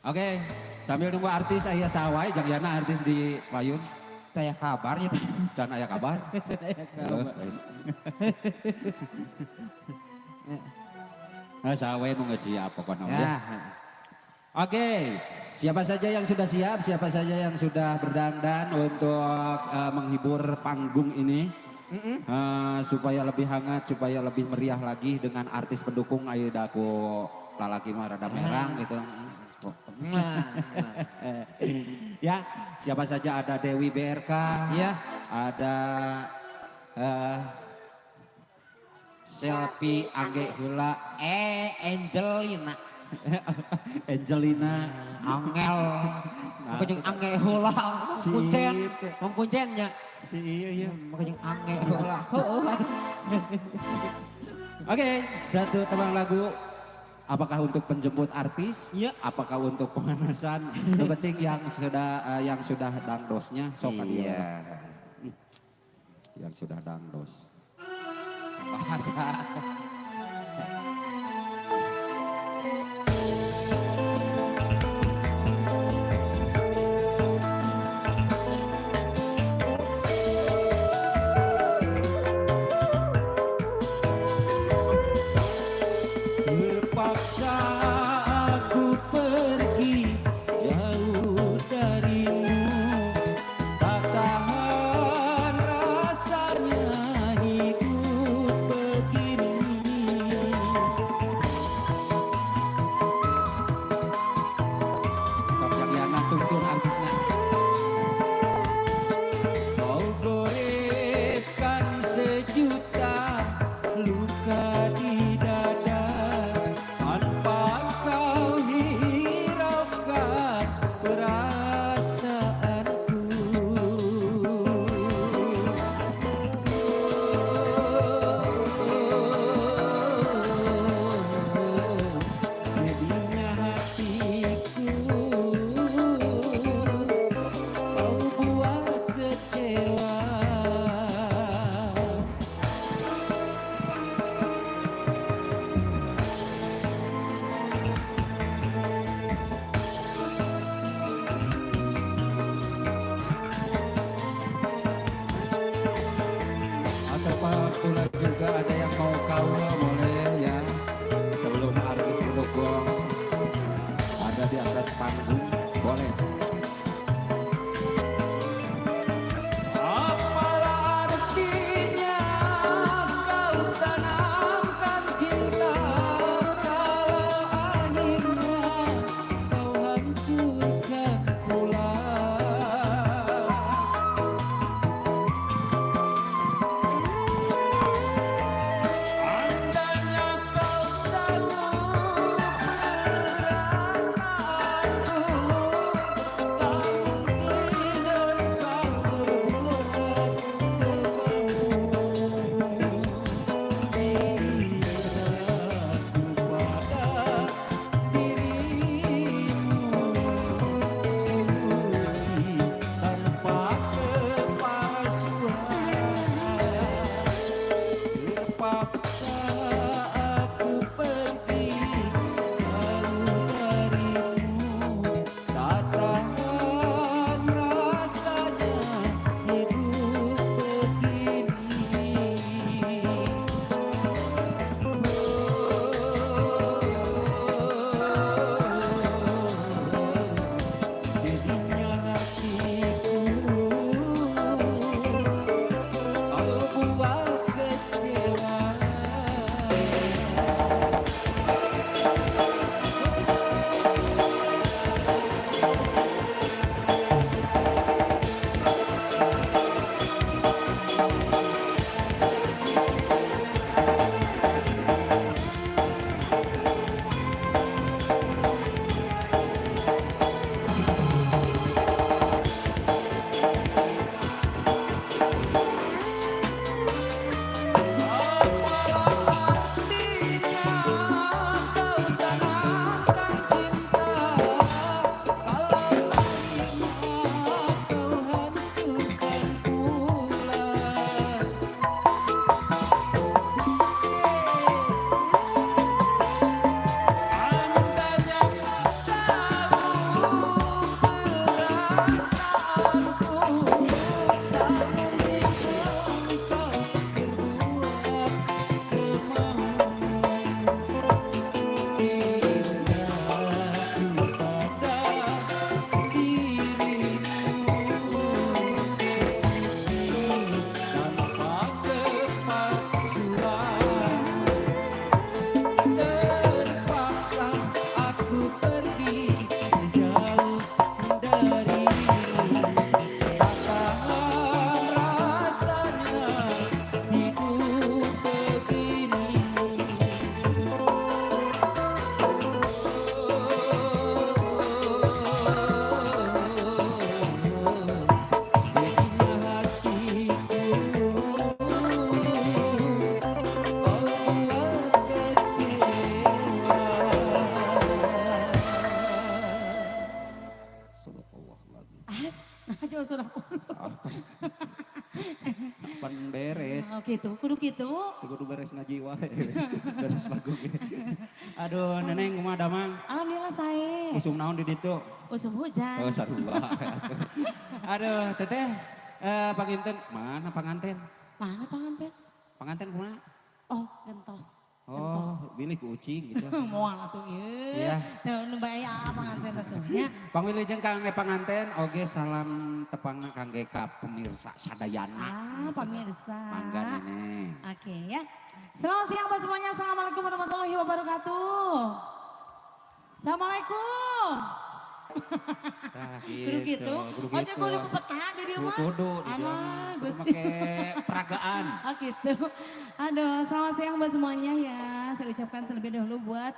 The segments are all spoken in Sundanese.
Oke, sambil nunggu artis aya sawai jang Yana artis di payun. Taya kabarnya. Can aya kabar. Can aya kabar. Nah, sawai nu geus siap pokoknya ya. Oke, siapa saja yang sudah siap, siapa saja yang sudah berdandan untuk menghibur panggung ini. Supaya lebih hangat, supaya lebih meriah lagi dengan artis pendukung ayo daku lalaki mah rada merang gitu. Ya, siapa saja ada Dewi BRK, ya, ada Selfie Angge Hula, Angelina, Angelina, Angel, nah, Angge Hula, kuncen, kuncen ya, si iya iya, makanya Angge Hula. Oke, satu tembang lagu. Apakah untuk penjemput artis? Iya. Apakah untuk pemanasan? Yang penting yang sudah dangdosnya sok iya. Yang sudah dangdos. Bahasa. Terpaksa aku pergi jauh darimu, tak tahan rasanya hidup begini. Sok yang Yana tungtun artisnya. Kau goreskan sejuta luka di dada tanpa sudah. Pan beres. Oh gitu, kudu gitu. Teu kudu beres ngaji wae. Beres lagu ge. Aduh, Neneng kumaha damang? Alhamdulillah sae. Usum naon di ditu? Usum hujan. Oh, sarua. Aduh, Teteh, panginten mana panganten? Mana panganten? Panganten kumaha? Oh, gentos. Oh, bilih ku ucing gitu. Moal atuh ieu. Iya. Teu nu bae panganten atuh nya. Pangwilujeng kangge panganten oge salam tepang kangge ka pemirsa sadayana. Ah, pemirsa. Mangga Neneng. Oke ya. Selamat siang buat semuanya. Assalamualaikum warahmatullahi wabarakatuh. Assalamualaikum. Tah Kudu gitu. Kudu Oh, gitu. kudu petak di dieu mah. Kudu di dieu Alah, mah. Kudu Gusti. make peragaan. Oh gitu. Aduh, selamat siang buat semuanya ya. Saya ucapkan terlebih dahulu buat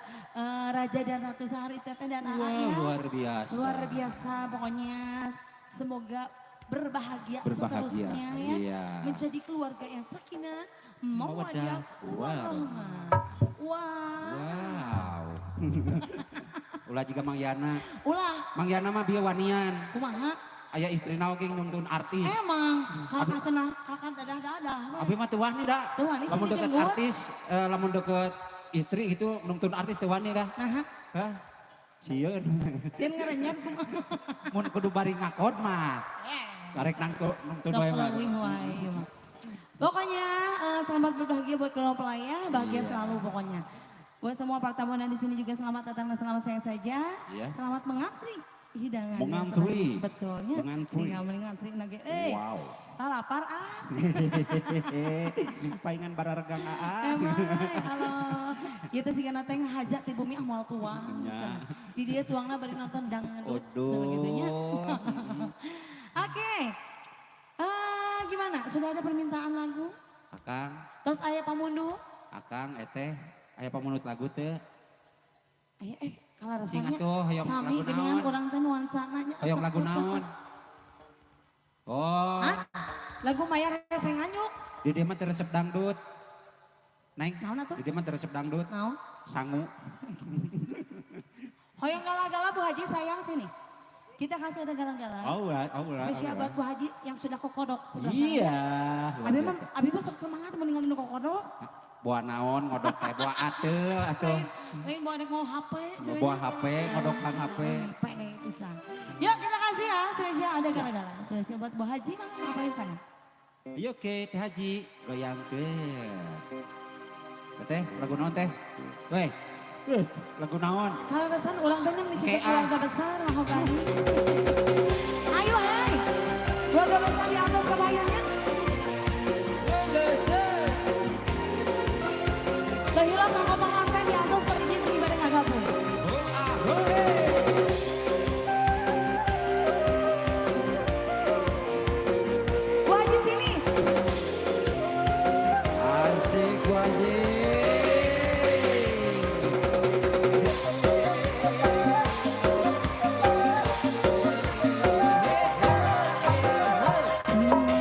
Raja dan Ratu Sehari, Teteh dan Aa Wah, ya. luar biasa. Luar biasa pokoknya. Semoga berbahagia, Berbahagia, seterusnya ya. iya. Menjadi keluarga yang sakinah, mawaddah, Mawaddah, warahmah. Wah. Wow. Ulah juga Mang Yana. Ulah, Mang Yana mah bieu wanian. kumaha? Aya istrina oge nuntun artis. Emang, kakak cenah, kakak dadah-dadah. Abi mah teu wani da. Teu wani, Lamun sini deket jenggot. artis, lamun deket istri itu nuntun artis teu wani dah. Nah, Hah? Sieun. sieun ngerenyet kumaha. Mun kudu bari ngakod mah. Karek nangtu nuntun Sok wae mah. leuwih wae ieu mah. Pokoknya selamat berbahagia buat kedua mempelai ya, bahagia Iya. selalu pokoknya. Buat semua para tamu dan di sini juga selamat datang dan selamat siang saja. Iya. Selamat mengantri hidangan. Mengantri. Betulnya. Mengantri. Tinggal mengantri nage. Wow. Ah, lapar ah. Paingan bararegang aa. Emang, halo. Ieu teh sigana teh ngahajat ti bumi ah moal tuang. Nya. Cenah. Di dieu tuangna bari nonton dangdut cenah Aduh. kitu nya. Oke. Gimana? Sudah ada permintaan lagu? Akang, Terus aya pamundu? akang eteh aya pamunut lagu teu. Aya kalau Sing rasanya atuh hoyong sami lagu dengan naon? urang teh nuansana nya. Hoyong lagu naon? Oh, Hah? Lagu Mayar Rese Nganyuk. di dieu mah teu resep dangdut. Neng, Naon atuh? di dieu mah teu resep dangdut. Naon? Sangu. Hoyong gala-gala Bu Haji sayang sini. Kita kasih ada gala-gala. Alright, alright. Spesial buat Bu Haji yang sudah kokodok sebelah sana. Iya, luar Abi mah biasa. abi mah sok semangat meninggal nu kokodok. Buah naon ngodok teh, buah ateul atuh. Lain bawa anak mau HP. Buah HP, ngodokan HP. HP bisa. Yuk kita kasih ya, spesial ada gala-gala. Spesial buat Bu Haji mah apa ya sana? Iya oke, Teh Haji, goyangkeun. Teteh, lagu naon teh? Weh, lagu naon? Kalau kesan ulang tahunnya mencintai Oke, ah. keluarga besar, Mahogani. Ayo hai, keluarga besar di atas kebayangnya. Terhilang mangga pengantin di atas pergi ibadah ngagabung. Bu Haji sini. Asik Bu Haji.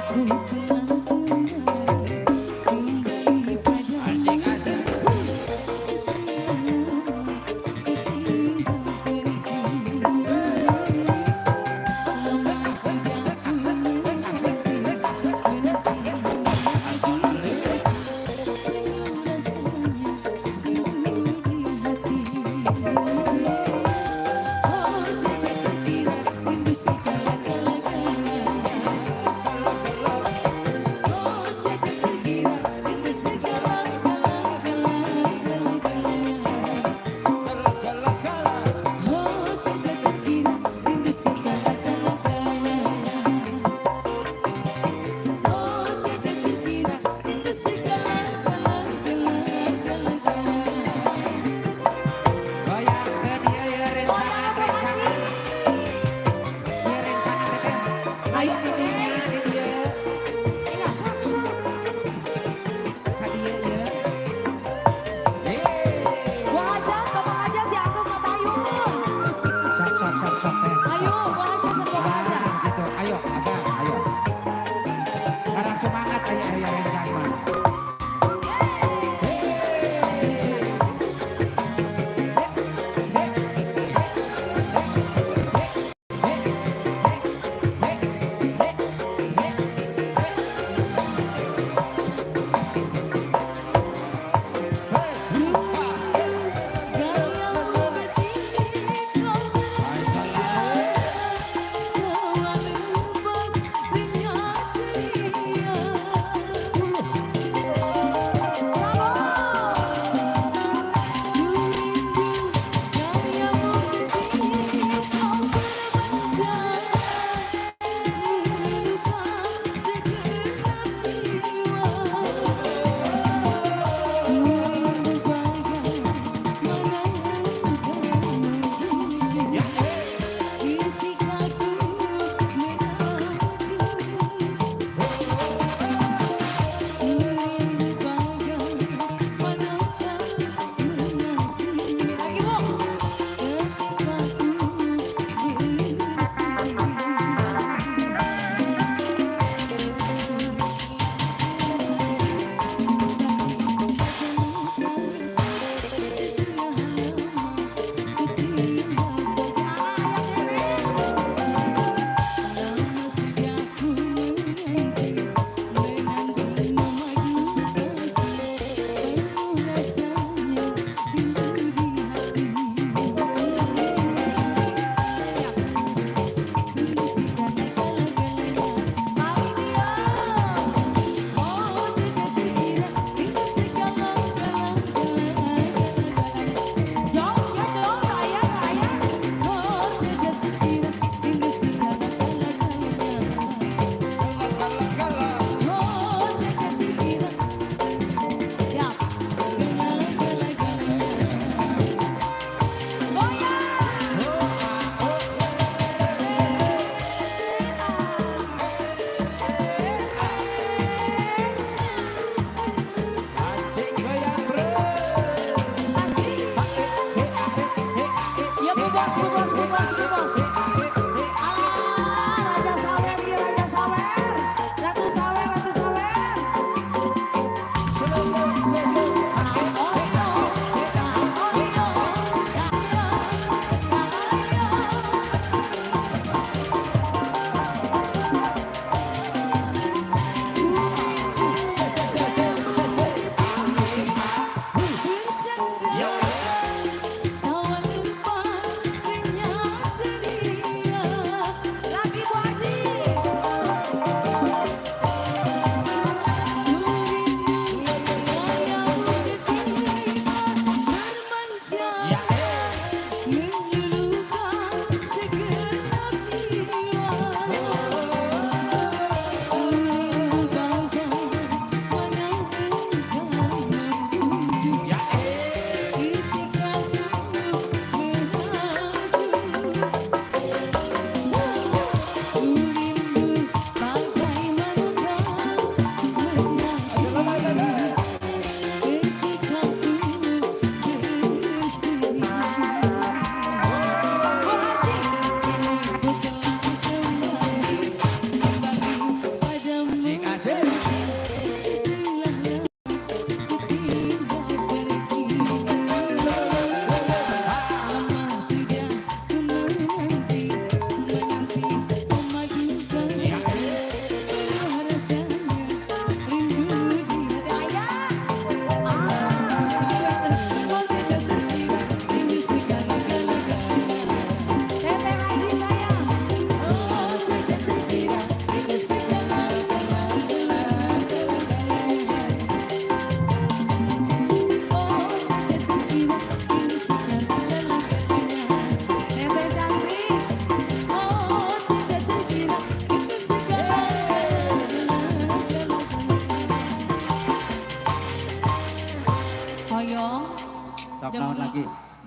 Ku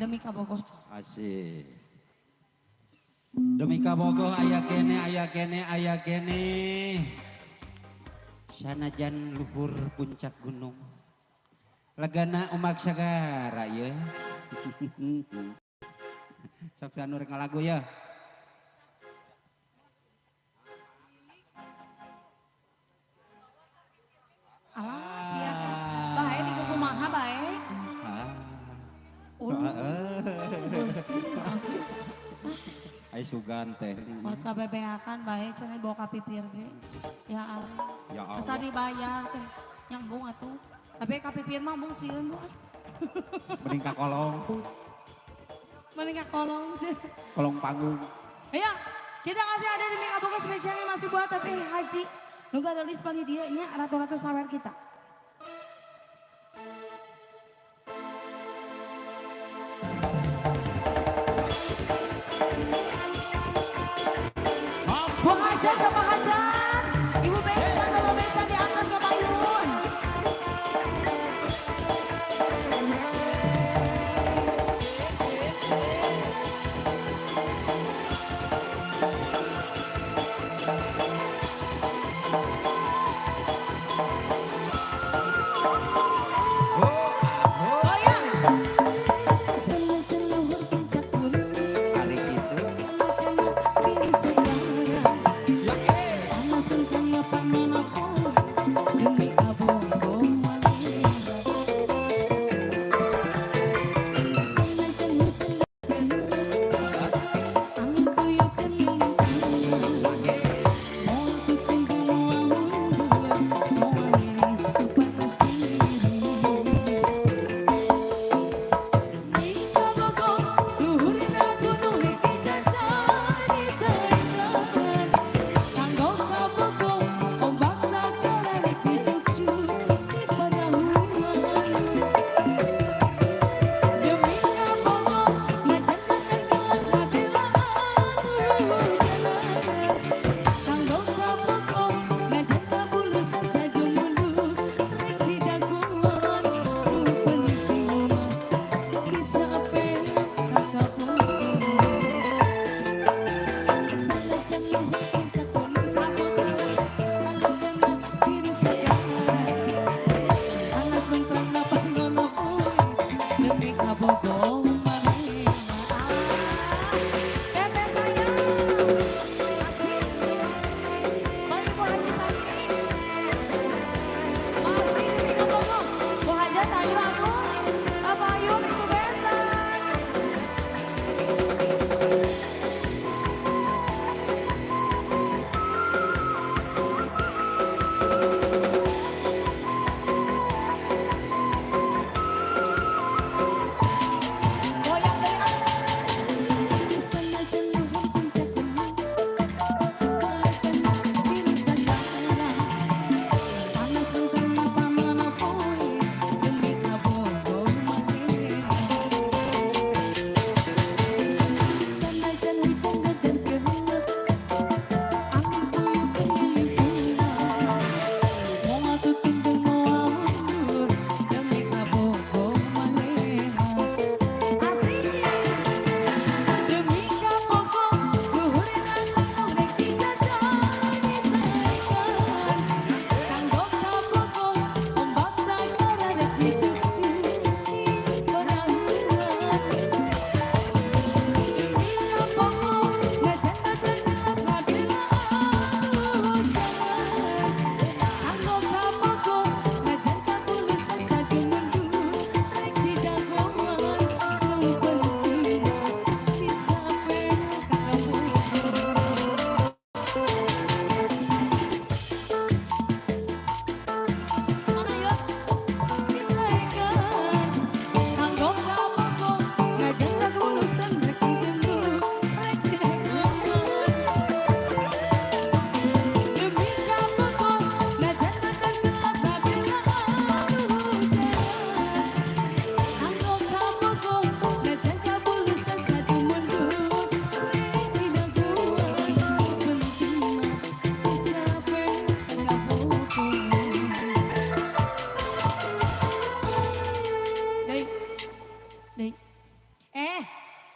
Demi Kabogoh. Asik. Demi Kabogoh aya kene aya kene aya kene. Sanajan luhur puncak gunung. Legana umak sagara ya. Sok sanur ngalagu ya. Alah sia bae di kumaha bae. Ai sugan teh. Mata bebeakan bae cenah bawa ka pipir ge. Ya Allah. Ya Allah. Asa dibayar cenah nyambung atuh. Tapi ka pipir mah mung sieun bu. Mending ka kolong. Mending ka kolong. Kolong panggung. Ayo, kita ngasih ada di Kabogoh spesialnya masih buat Teteh Haji. Nunggu ada list paling dia nya ratu-ratu sawer kita. Bung Hajat, Bapak Hajat, Ibu Besan, Bapak Besan di atas Bapak Yun.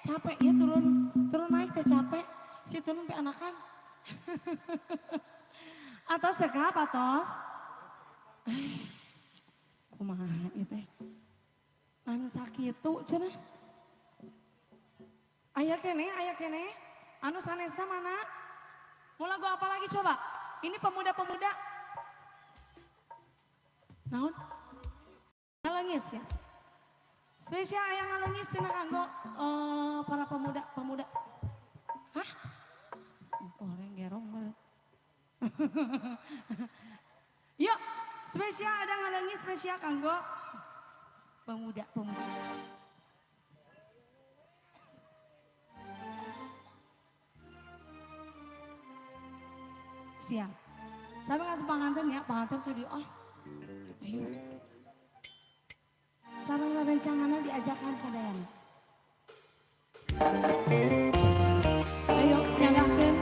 Capek ya turun turun naik teh capek. Si turun pe anakan. Atos cekap atos. Kumaha ieu teh? Anu sakitu cenah. Aya keneh, aya keneh. Anu sanesna mana? Mau lagu apa lagi coba? Ini pemuda-pemuda. Naon? Ngalengis ya. Spesial aya ngalengis cenah kanggo para pemuda-pemuda. Hah? Orang gerong banget. Yuk, spesial ada ngalengis spesial kanggo pemuda-pemuda. Siap. Sampai ngasih panganten ya, panganten tuh di oh. Ayo. Sareng rencanganna diajakan sadayana. Ayo nyalakeun.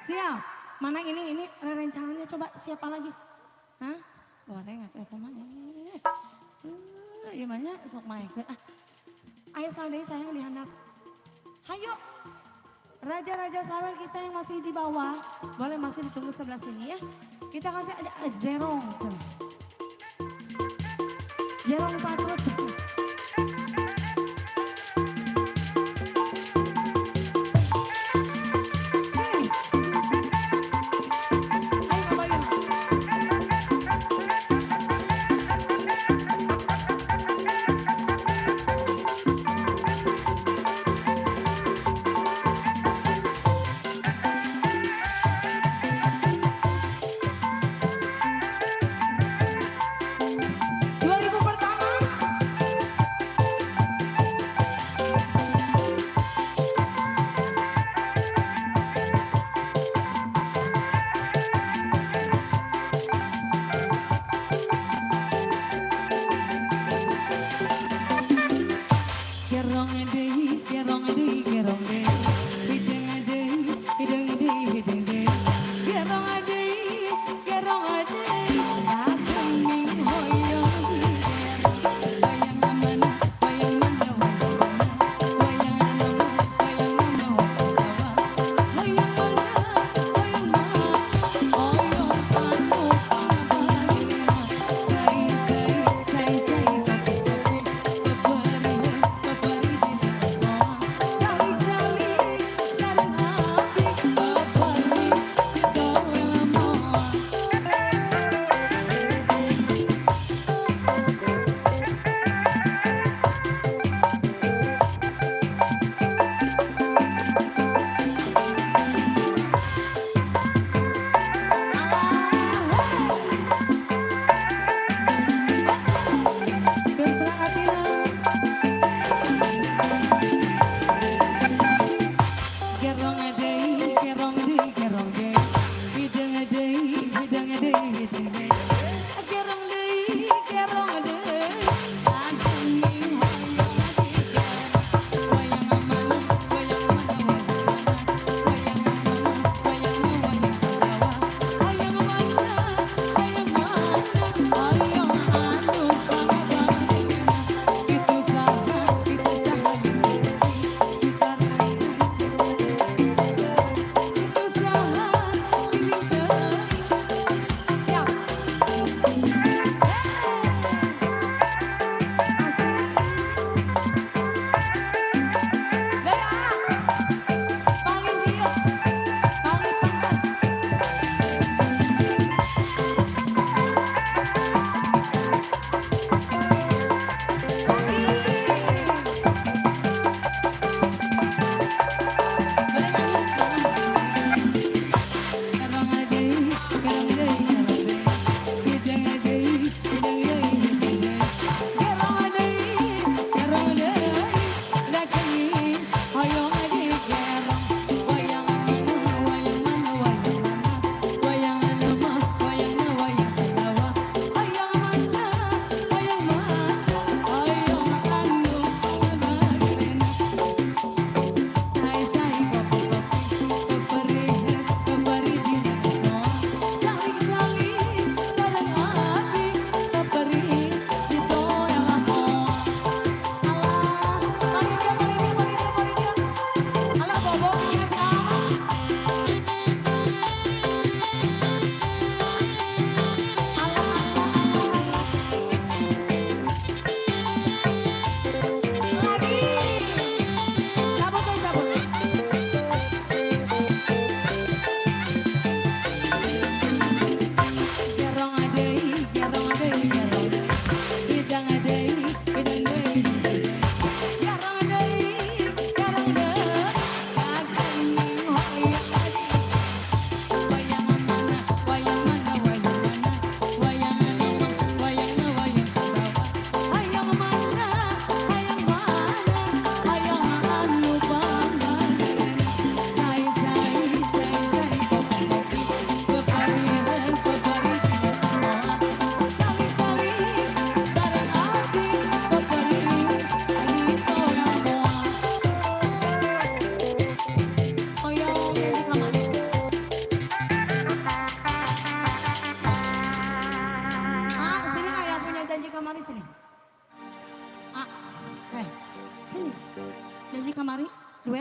Siap. Mana ini rencananya coba siapa lagi? Hah? Goreng atau apa mana? Iya mana sok main. Ayo salah sayang dihandap. Hayo. Raja-raja sawer kita yang masih di bawah, boleh masih ditunggu sebelah sini ya. Kita kasih ada Zerong. Zerong Patrut. Sini. Ayo Bapak Yuna. Pertama. Kerong deui, kerong deui, kerong deui. Hideng deui, hideng deui, hideng deui. Kerong deui, kerong deui. Agening hoyong digerong. Wayang mana, wayang mana, wayang mana, wayang mana, wayang mana, wayang mana, hoyong anu pabarina. Cai cai cai cai kopi kopi, keperihan keperi dilekong. Cali cali sareng api keperi digawe moa. Berserang atina. Kerong deui, kerong deui, kerong deui. Hideng deui, hideng deui, hideng deui. Kerong deui, kerong deui. Agening hoyong digerong. Wayang mana, wayang mana, wayang mana, wayang mana, wayang Jawa. Wayang mana, wayang mana, hoyong anu pabarina. Itu saha yang penting. Kita itu saha,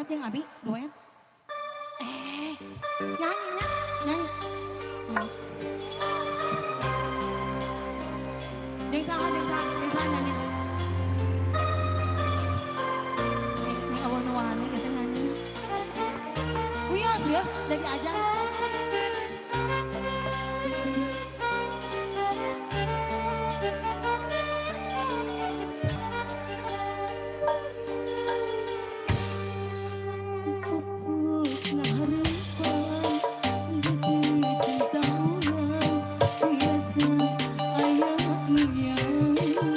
Duet yang Abi, duet. Eh, nyanyi, nyanyi, nyanyi. Jeung saha, jeung saha, jeung saha nyanyi. Ini awan nu wani eta nyanyi. Wios, wios, dari aja. Pupus ngahareupan deui taunan biasa aya nu nyaman.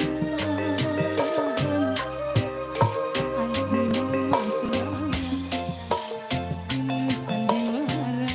Anjeun mah sorangan dina sandiwara.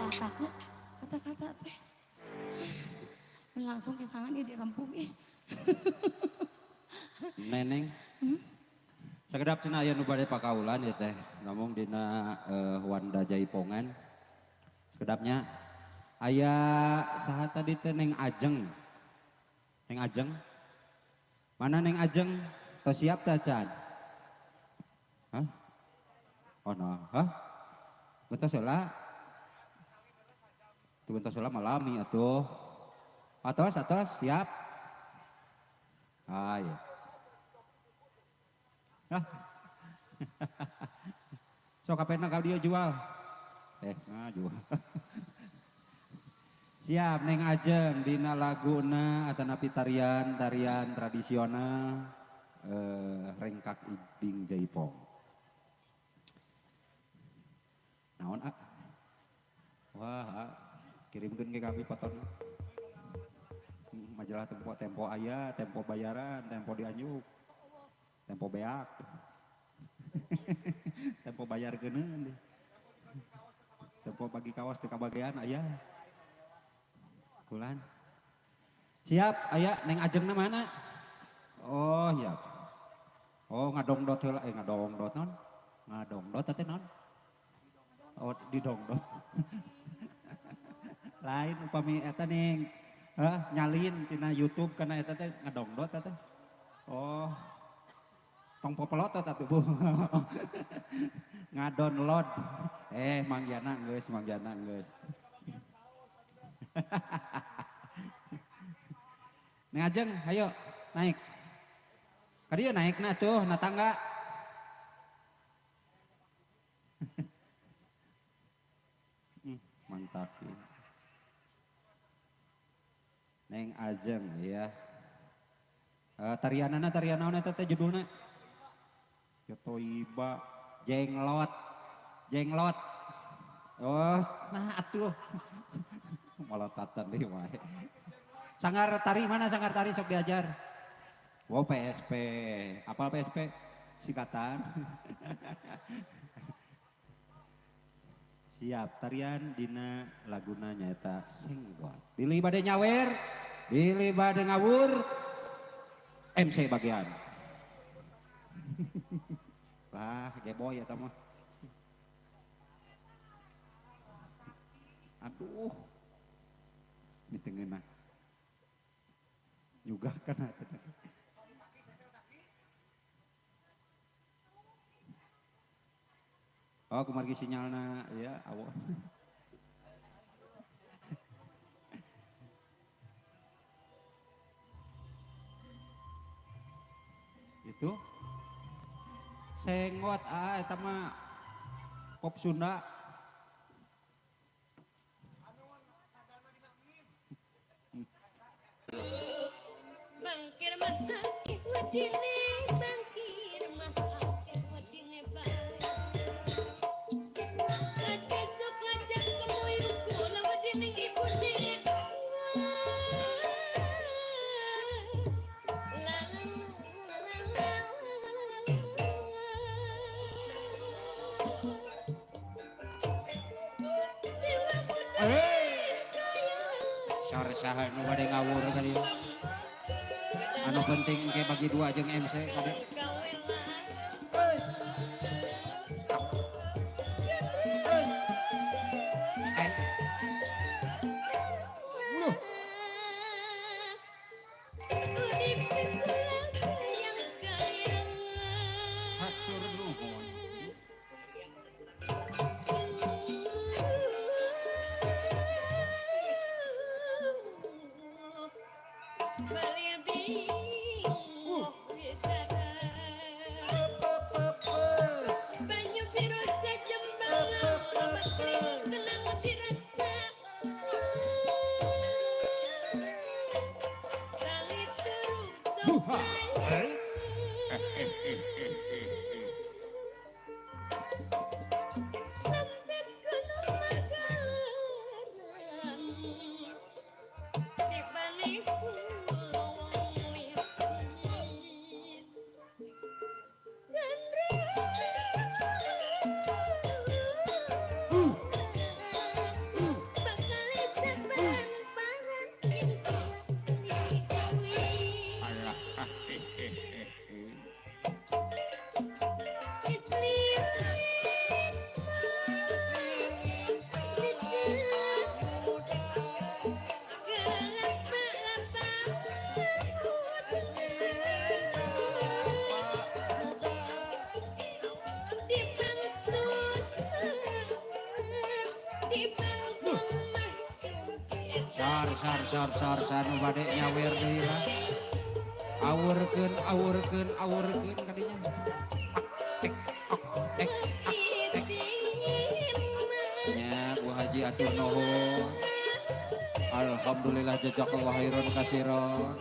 Ngalataknya kata-kata teh. Langsung kesangan dia dirempung ih. Neneng. Sakedap cenah aya nu bade pakaulan ya teh. Ngomong dina Wanda Jaipongan. Sakedapnya aya saha tadi teh Neng Ajeng. Neng Ajeng. Mana Neng Ajeng? Tos siap teh can? Hah? Oh no, hah? Bentos heula. Tuh bentos heula malami atuh. Atos, atos, siap. Ah iya. Hah? Sok kapena ka dia jual. Nah jual. Siap Neng Ajeng dina laguna atanapi tarian tradisional Rengkak Ibing Jaipong. Naon ah? Wah, ah. Kirimkeun ke kami potona. Majalah Tempo, Tempo aya, Tempo bayaran, Tempo dianjuk. Tempo beak. Tempo bayar geuneun. Tempo bagi kawas teu kabagean aya. Bulan. Siap, aya Neng Ajengna mana? Oh, iya. Oh, ngadongdot heula, ngadongdot naon? Ngadongdot teh naon? Oh, didongdot. Lain upami eta ning nyalin tina YouTube kana eta teh ngadongdot teh. Oh. Tong popelotot atuh Bu. Ngadownload. Mang Jana geus, Mang Jana geus. Neng Ajeng, ayo naik. Ka dieu naikna tuh na tangga. Mantap. Neng Ajeng ya. Tarianana tarian naon eta teh judulna? Yotoiba jenglot. Jenglot. Oh, nah atuh. Molotatan deui wae. Sanggar tari mana sanggar tari sok diajar? Wow PSP. Apal PSP? Singkatan. Siap, tarian dina laguna nyaeta Senggot. Bilih bade nyawer, bilih bade ngawur, MC bagian. Lah, geboy eta mah. Aduh. Di tengeunah. Nyugahkeun atuh. Oh, kumargi sinyalna ya, awo. Itu Senggot ah eta mah pop Sunda. Bangkir mah akeh wedine, bangkir mah akeh wedine bae. Besok ngajak kemuyu kula wedine ibune. La la la la. Saha nu bade ngawur tadi. Anu penting ke bagi dua jeung MC kade. Hatur nuhun. Sar sar sar sar sanu bade nyawer deui lah. Awurkeun awurkeun awurkeun kadinya. Ek ok ek ek. Nya Bu Haji atur nuhun. Alhamdulillah jazakallahu khairan kasiron.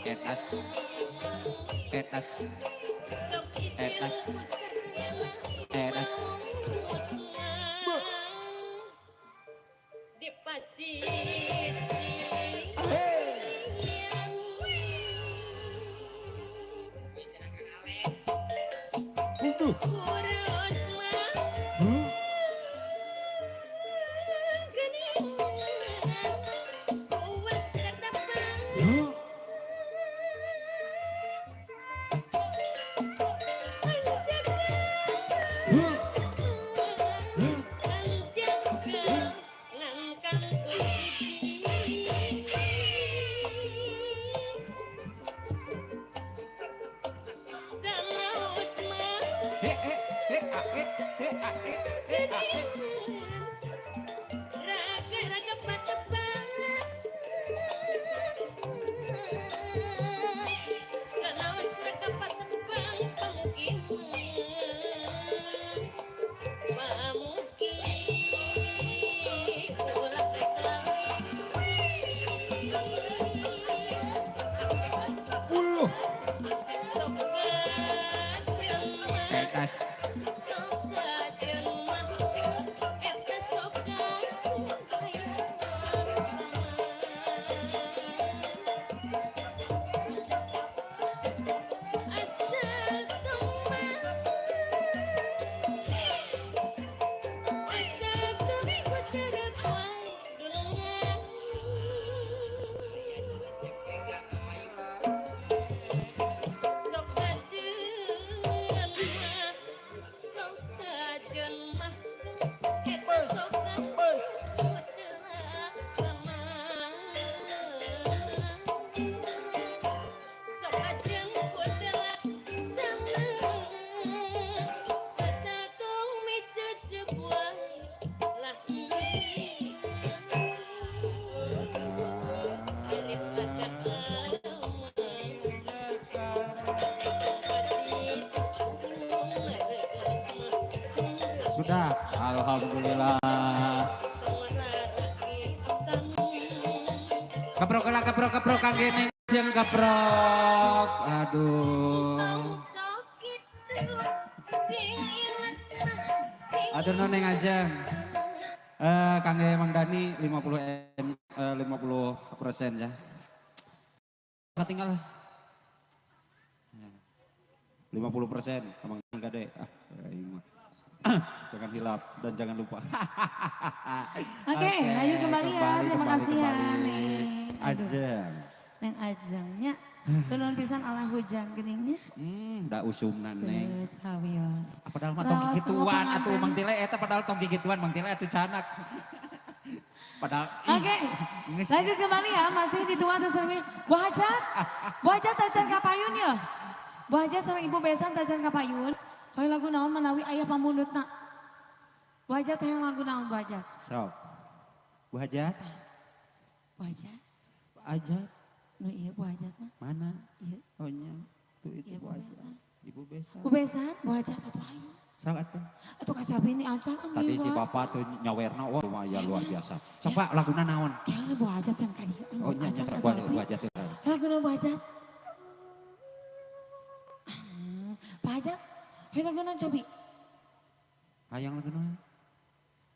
Etas. Etas. Etas. Etas. Sudah, alhamdulillah. Keprok lah, keprok, keprok, kangge neng jeng keprok. Aduh. Atur nuhun neng ajeng. Kangge Mang Dani 50% ya. Ketinggal 50% Mang Gade. Ah, jangan hilap dan jangan lupa. Oke, lanjut kembali ya. Terima kasih ya Neng Ajeng. Neng Ajengnya. Turun pisan ala hujan geningnya. Da usumna Neng. Geus hawios. Padahal mah tong gigituan atuh Mang Tile eta padahal tong gigituan Mang Tile atuh canak. Padahal oke. Lanjut kembali ya, masih di dua terserah. Bu Hajat. Bu Hajat tacan kapayun ya. Bu Hajat sareng Ibu Besan tacan kapayun. Hoy lagu naon manawi aya pamundutna. Bu Hajat hayang lagu naon Bu Hajat? Sok. Bu Hajat? Bu Hajat. Bu Hajat. Nu iya Bu Hajat mah. Mana? Iya. Oh nya. Tuh itu iya, Bu Hajat. Ibu Besan. Bu Besan, Bu Hajat atuh ayo. Sok atuh. Atuh kasabini acan. Tadi si bapak tuh nyawerna wah lumayan luar biasa. Sok Pak laguna naon? Kayaknya Bu Hajat can ka dieu. Oh nya sok Bu Hajat. Laguna Bu Hajat. Pak Hajat. Hayang lagu naon cobi? Hayang lagu naon?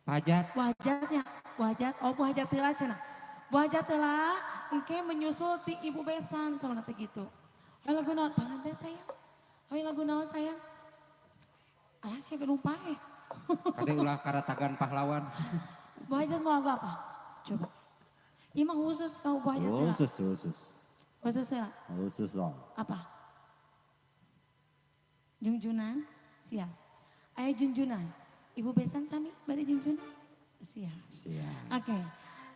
Pak Hajat. Bu Hajatnya, Bu Hajat, oh Bu Hajat heula cenah. Bu Hajat heula engke menyusul ti Ibu Besan sama nanti gitu. Hayang lagu naon? Panganten sayang. Hayang lagu naon sayang? Alah sia gedung paeh. Kade ulah karatagan pahlawan. Bu Hajat mau lagu apa? Coba. Ieu mah khusus kau Bu Hajat. Khusus, khusus. Khusus ya? Khusus dong. Apa? Junjunan, siap. Ayo junjunan. Ibu Besan sami bade junjunan? Siap. Siap. Oke.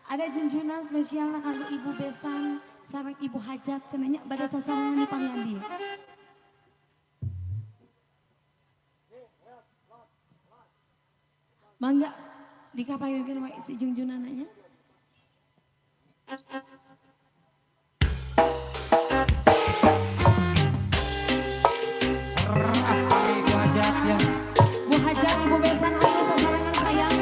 Ada junjunan spesial kanggo Ibu Besan sareng Ibu Hajat cenah bade sasarengan di pamian. Mangga Dikapayunkeun wae si jungjunana nya. Serah Ibu Hajat ya. Bu Hajat, Ibu Besan, ayo sasarangan sayang.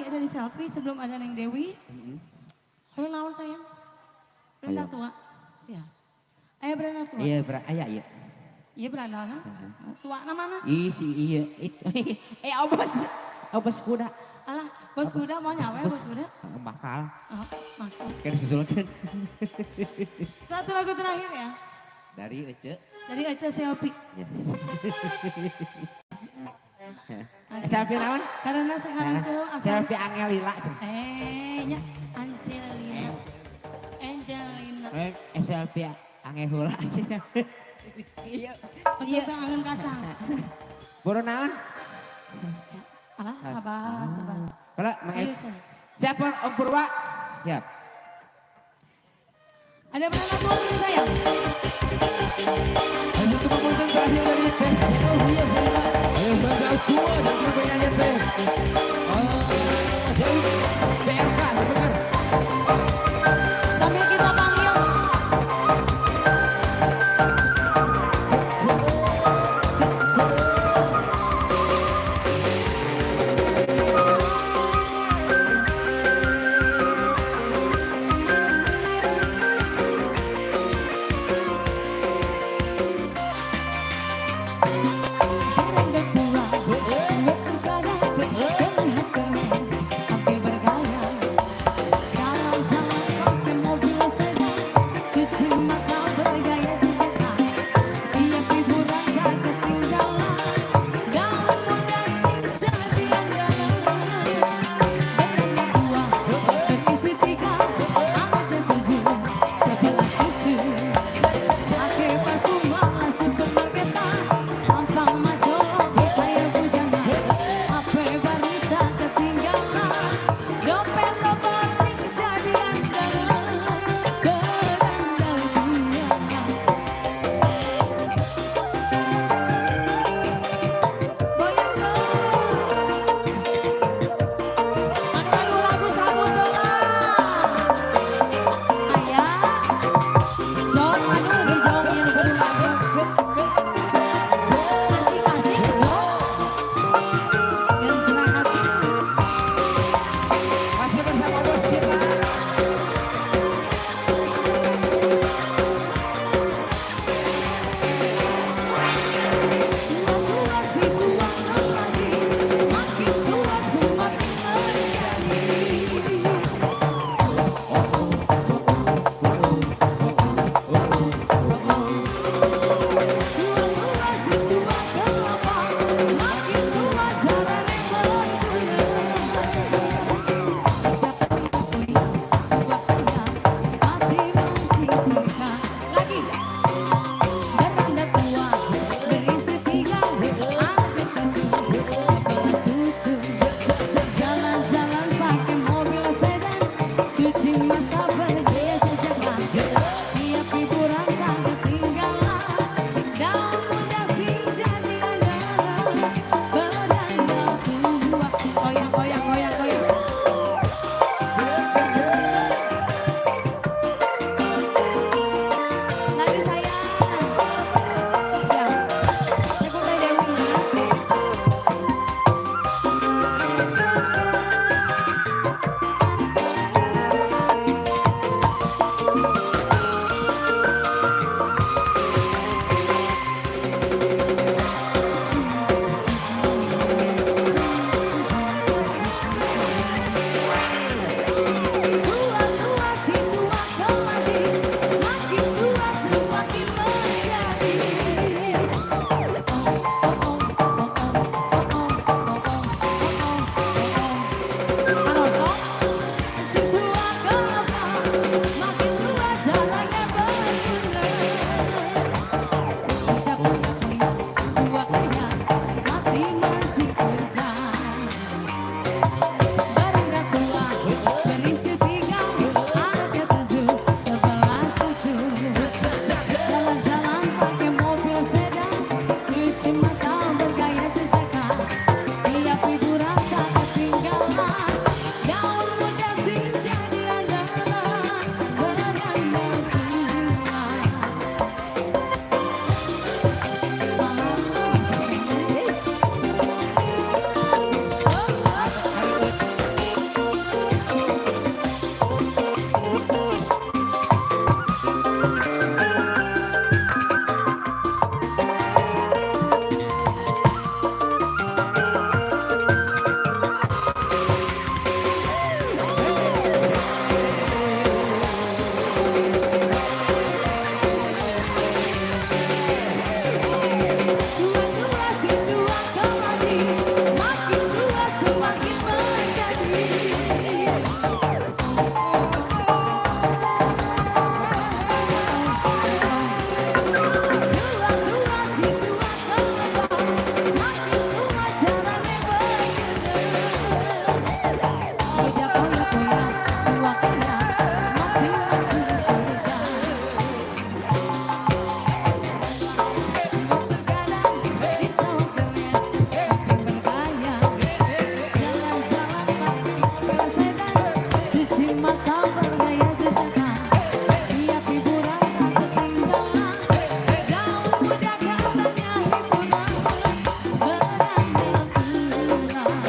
dari Selfie sebelum ada Neng Dewi. Hoyong naon, sayang? Beranda Ayo. tua. Siap. Ayo beranda tua. Iya, ber aya iya. Iya beranda kan? Tua na mana? Ih, si iya. Eh, obos. Obos kuda. Alah, bos kuda mau nyawa bos kuda? Bakal. Oh, makan. Kayak disusulkeun. Satu lagu terakhir ya. Dari Ece. Dari Ece Selfie. Ya. Oke. Selfie naon? Karena sekarang Nah, tuh asal selfie Angelila. Eh, nya Angelina. Angelina. Eh, selfie Angehula. Iya. Betul Iya. angen kacang. Boro naon? Ya. Alah, sabar, sabar. Kalau Ayo, sayang. siapa Om Purwa? Siap. Ada berapa tua sini sayang? Ayo untuk pengunjung terakhir dari Teh Selvi Angelina. Ayo bangga tua dan juga penyanyi Teh. Oh, Dewi BRK, benar. Sambil kita panggil. Foya-foya, tua kaya, mati langsung surga. Begadang di sopirnya, tapi bergaya. Jalan-jalan pakai mobil sedan, cuci mata bergaya jejaka. Tiap hiburan tak ketinggalan, gaul muda katanya hiburan, berandal tulang.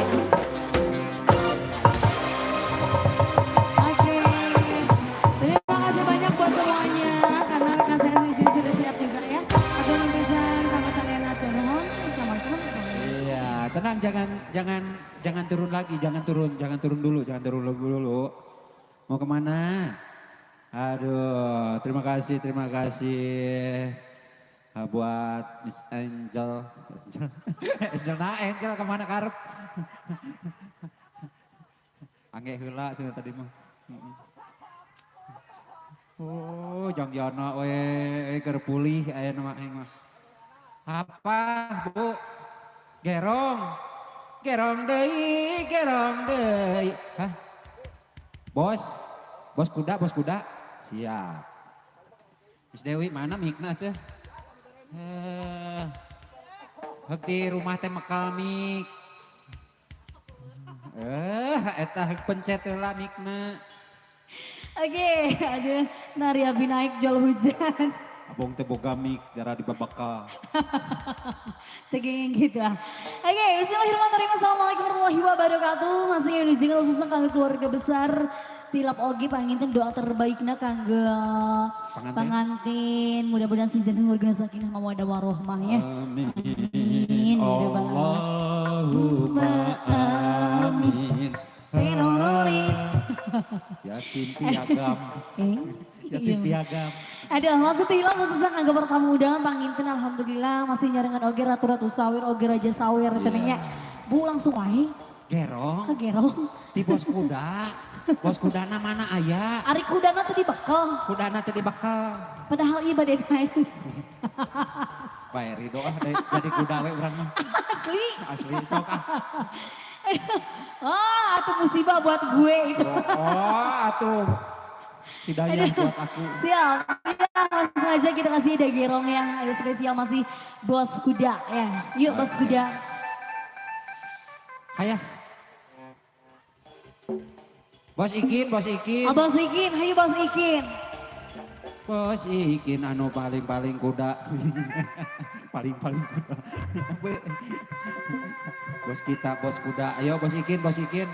Oke, terima kasih banyak buat semuanya karena rekan saya di sini sudah siap juga ya. Aku pisan sama sadayana nuhun. Assalamualaikum. Iya, tenang, jangan jangan jangan turun lagi, jangan turun dulu, jangan turun dulu. Mau kemana? Aduh, terima kasih buat Miss Angel. Angel, Angel, nah Angel kemana karep? Angge heula sudah tadi mah. Oh, jang jana we keur pulih aya nama aing mah. Apa, Bu? Gerong. Gerong deui, gerong deui. Hah? Bos, bos kuda, bos kuda. Siap. Miss Dewi mana mikna teh? Eh, heuk di rumah teh mekal mik. Eh, eta heuk pencet heula mikna. Oke, aduh, nari abi naik jol hujan. Abong teh boga mik darah di babakal. Tegeng gitu ah. Oke, bismillahirrahmanirrahim. Assalamualaikum warahmatullahi wabarakatuh. Masih Indonesia khususnya kanggo keluarga besar Tilap ogi panginten doa terbaikna kanggo Pangantin. Pangantin. Mudah-mudahan sing jeneng warga sakinah mawaddah warohmah ya. Amin. Amin. Ya rabbal alamin. Allahumma amin. Tirorori. Yatim piagam. Eh, Yatim iya. piagam. Aduh, masih tilap khususnya kanggo pertamu undangan panginten alhamdulillah masih nyarengan oge ratu-ratu sawir oge raja sawir cenah. Bu, langsung wae Gerong. Ke gerong. Di bos kuda. Bos kudana mana aya? Ari kudana teh dibekel. Kudana teh dibekel. Padahal ieu bade naik. Bae Ridho ah jadi kuda we urang mah. Asli. Asli sok ah. Oh, atuh musibah buat gue itu. Oh, atuh. Hidayah buat aku. Siap. Ya, langsung aja kita kasih ide gerong ya. Ayo spesial masih bos kuda ya. Yuk bos kuda. Hayah. Bos Ikin, Bos Ikin. Oh, bos Ikin, hayu bos Ikin. Bos Ikin anu paling-paling kuda. Paling-paling kuda. Bos kita, bos kuda. Ayo Bos Ikin, Bos Ikin.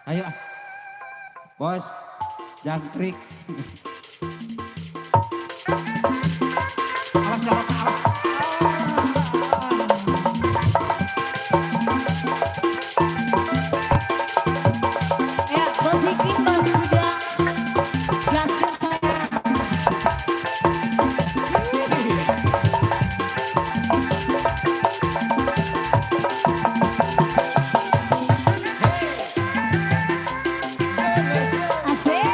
Ayo. Bos, jangkrik. Awas, awas, awas. Ya, bos Ikin, bos kuda. Gaskan saya. Asik.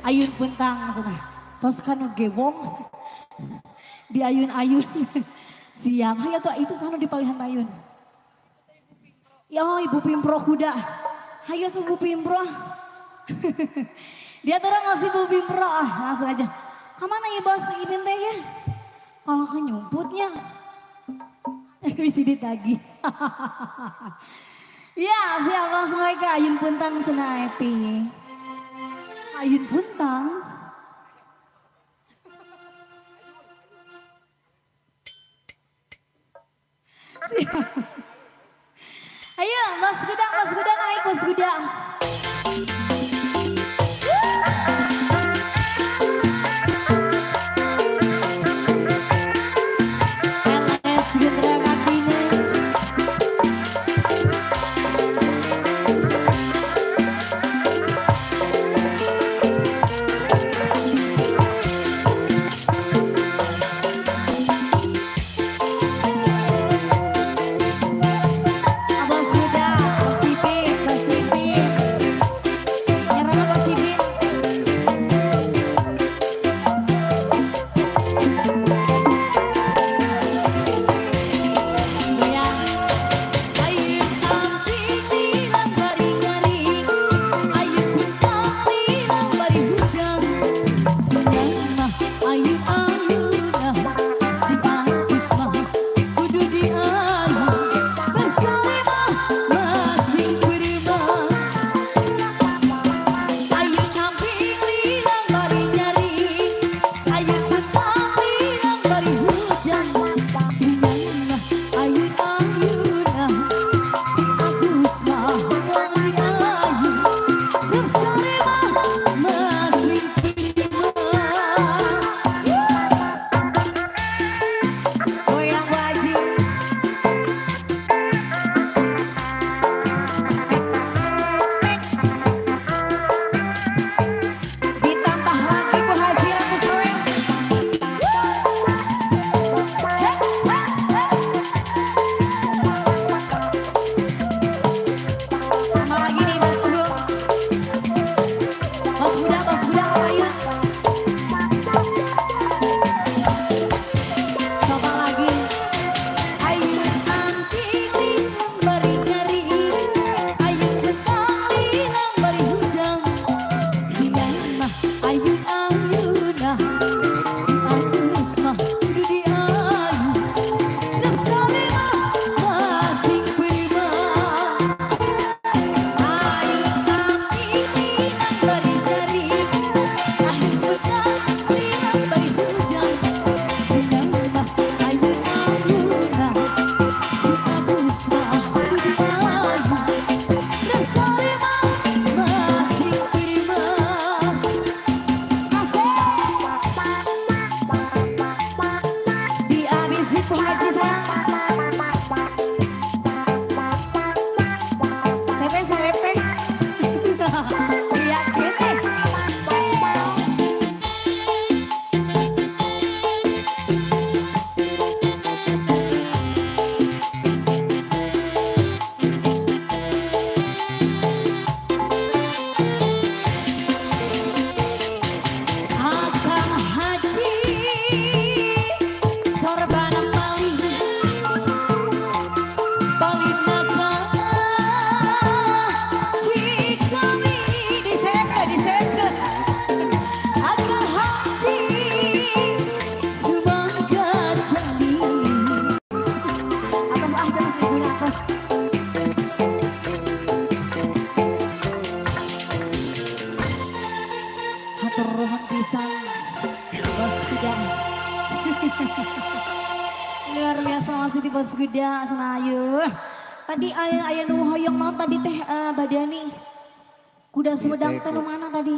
Ayun puntang cenah. Tos kanu gewong di ayun-ayun. Siap. Hayo tuh itu sana di palihan ayun. Ya oh, Ibu Pimpro kuda. Hayo tuh Bu Pimpro. Dia terang masih Bu Pimpro. Ah, langsung aja. Kemana ya bos Ibin teh ya? Kalau kan nyumputnya. Bisa ditagih. Ya siap langsung aja ke Ayun Puntang cenah Epi. Ayun Puntang. Siap. Ayo Mas Gudang naik Mas Gudang. LS Gentra Kartini. Bos Huda, Bos Ipin, Bos Ipin. Nyerang Bos Ipin. Goyang. Ayun amping lilang bari garing, ayun bintang lilang bari hudang. Sinyal mah ayun ayunah, si Agus mah kudu diayun. Bersama masing berubah. Ayun amping lilang bari nyaring, ayun bintang lilang bari hujan. Sinyal mah ayun ayunah, si Agus mah kudu diayun. Bersama masing berubah. Goyang Bu Haji. Ditambah lagi Bu Haji aku sayang. Tambah lagi nih Mas Gung. Mas Gudang, Mas Gudang ayun. Coba lagi. Ayun anting lilang bari garing, ayun bentang lilang bari hudang. Sinyal mah ayun ayunah, si Agus mah kudu diayun. Bersama masing berubah. Ayun anting lilang bari garing, ayun bentang lilang bari hudang. Sinyal mah ayun ayunah, si Agus mah kudu diayun. Bersama masing berubah. Asik. Dihabisin Bu Haji sayang. Teteh seleb teh. Iya gini. Akang Haji sorbana paling paling naga cikami Disebut, disebut. Akang Haji sumangga jami. Atas ah, atas ibunya atas. Hatur nuhun pisan. Bos Kuda. Luar biasa masih di Bos Kuda senayu. Tadi aya aya nu hoyong naon tadi teh Badani. Kuda Sumedang teh nu mana tadi?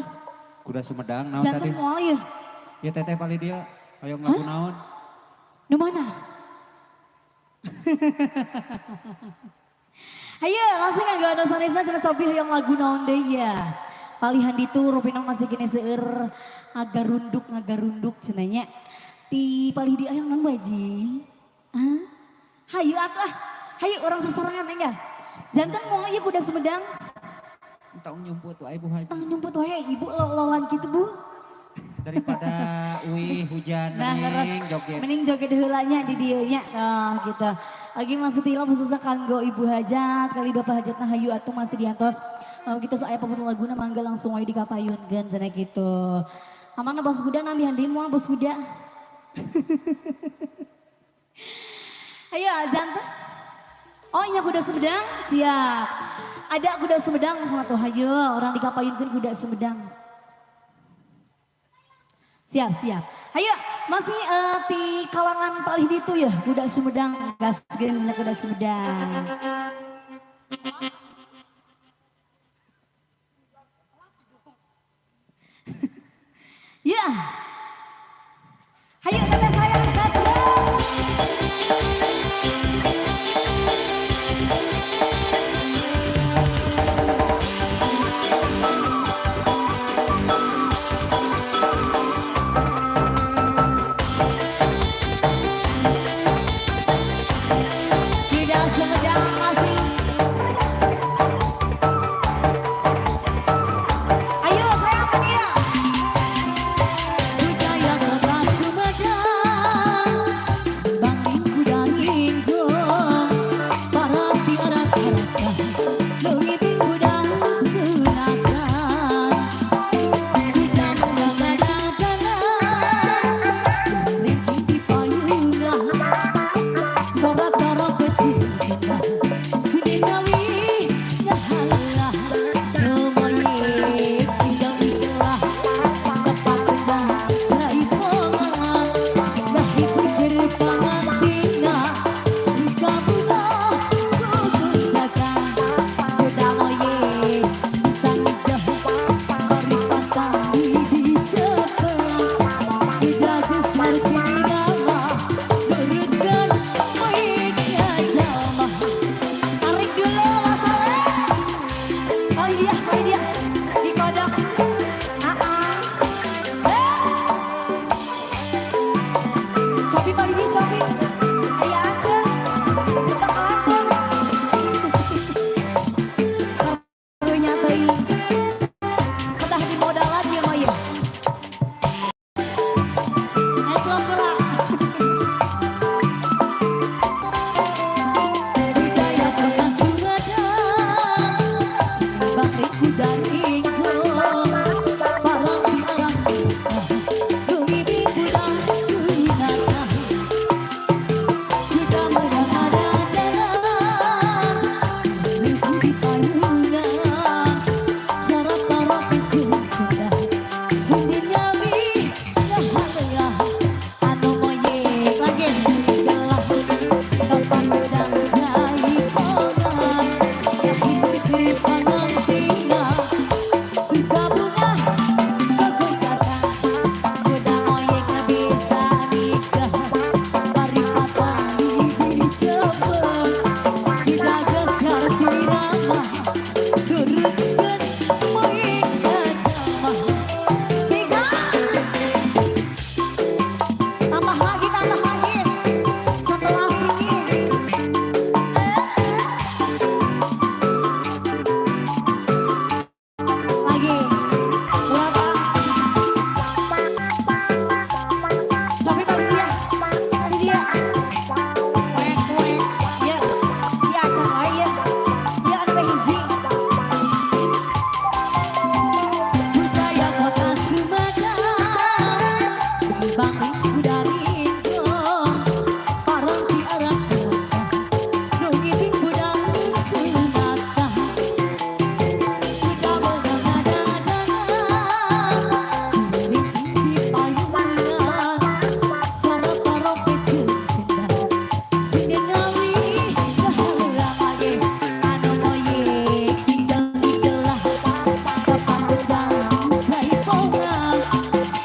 Kuda Sumedang naon Janten tadi? moal ya. Ya teteh paling dia hoyong lagu naon? Nu mana? Ayo langsung nganggo anu sanesna cenah sobi hoyong lagu naon deui ya. Palihan ditu rupina masih kene seueur ngagarunduk cenah nya. Ti palih di hoyong naon Bu Haji? Hah? Hayu atuh ah. Hayu orang sesorangan enggak? Janten moal ieu kuda Sumedang. Entong nyumput wae Bu Haji. Tong nyumput wae ibu lo-lolan gitu Bu. Daripada wih hujan nah, mending joget. Mending joget heulanya di dieu nya tah gitu. Lagi masih tila khususnya kanggo ibu hajat kali bapak hajat nah hayu atuh masih diantos. Gitu saya pemutar laguna mangga langsung wae dikapayunkeun cenah gitu. Amana bos kuda nambihan deui moal bos kuda. Ayo azan tuh. Oh iya kuda Sumedang, siap. Ada kuda Sumedang sama tuh hayu orang dikapayunkeun kuda Sumedang. Siap, siap. Ayo masih di kalangan palih ditu ya kuda Sumedang, gaskeun kuda Sumedang. Ya. Hayu teteh sayang gaskeun. Kuda Sumedang masih. Ayo sayang dia. Budaya kota Sumedang, sebangking kuda ringgung, para tiara-tarakan, leuwih kuda sunatan. Kuda muda-muda, rincing di payungan, sorak karo kecil sidinawi ngahalah, lumaye tinggal ikelah, tepat tendang saipongan, ngahibur keur pangantina, suka bunga kukunjakan, kuda moye bisa ngejah, paripatan di Jepang, kuda gesar kirama, nurutkeun moe jalma. Tarik dulu Mas Soleh. Oh iya, di kodok. Cobi paling ini cobi. Ayo angker. Tetep angker. Karunya teuing. Ketah di modalan ya mah ya. Esok lah. Budaya kota Sumedang, sebangking kuda ringgung, para piarang leuwih kuda sunatan. Kuda muda-muda, rincing di payungan, sorot torok kecil kuda, sindinawi ngahalah, anu moyek lagi gelah, tempat udang saipongan, ngahibur keur pangantina, suka bunga kegoncakan, kuda moyek bisa nikah, paripatan di Jepang, kuda gesar kirama, nurutkeun moyek jalma. Tiga. Tambah lagi, tambah lagi. Sebelah sini. Lagi. Berapa? Sofi tadi dia. Tadi dia. Wek, wek. Ya. Ya, sama ya. Ya, ada hiji. Budaya kota Sumedang, sebangking kuda ringgung, parang tiarang nu ngibing kuda sunatan. Kuda muda-muda, rincing di payungan, sorot torok kecil kendang, sindinawi ngahalah lagi, anu moyek tinggal digelah, tepat udang saipongan,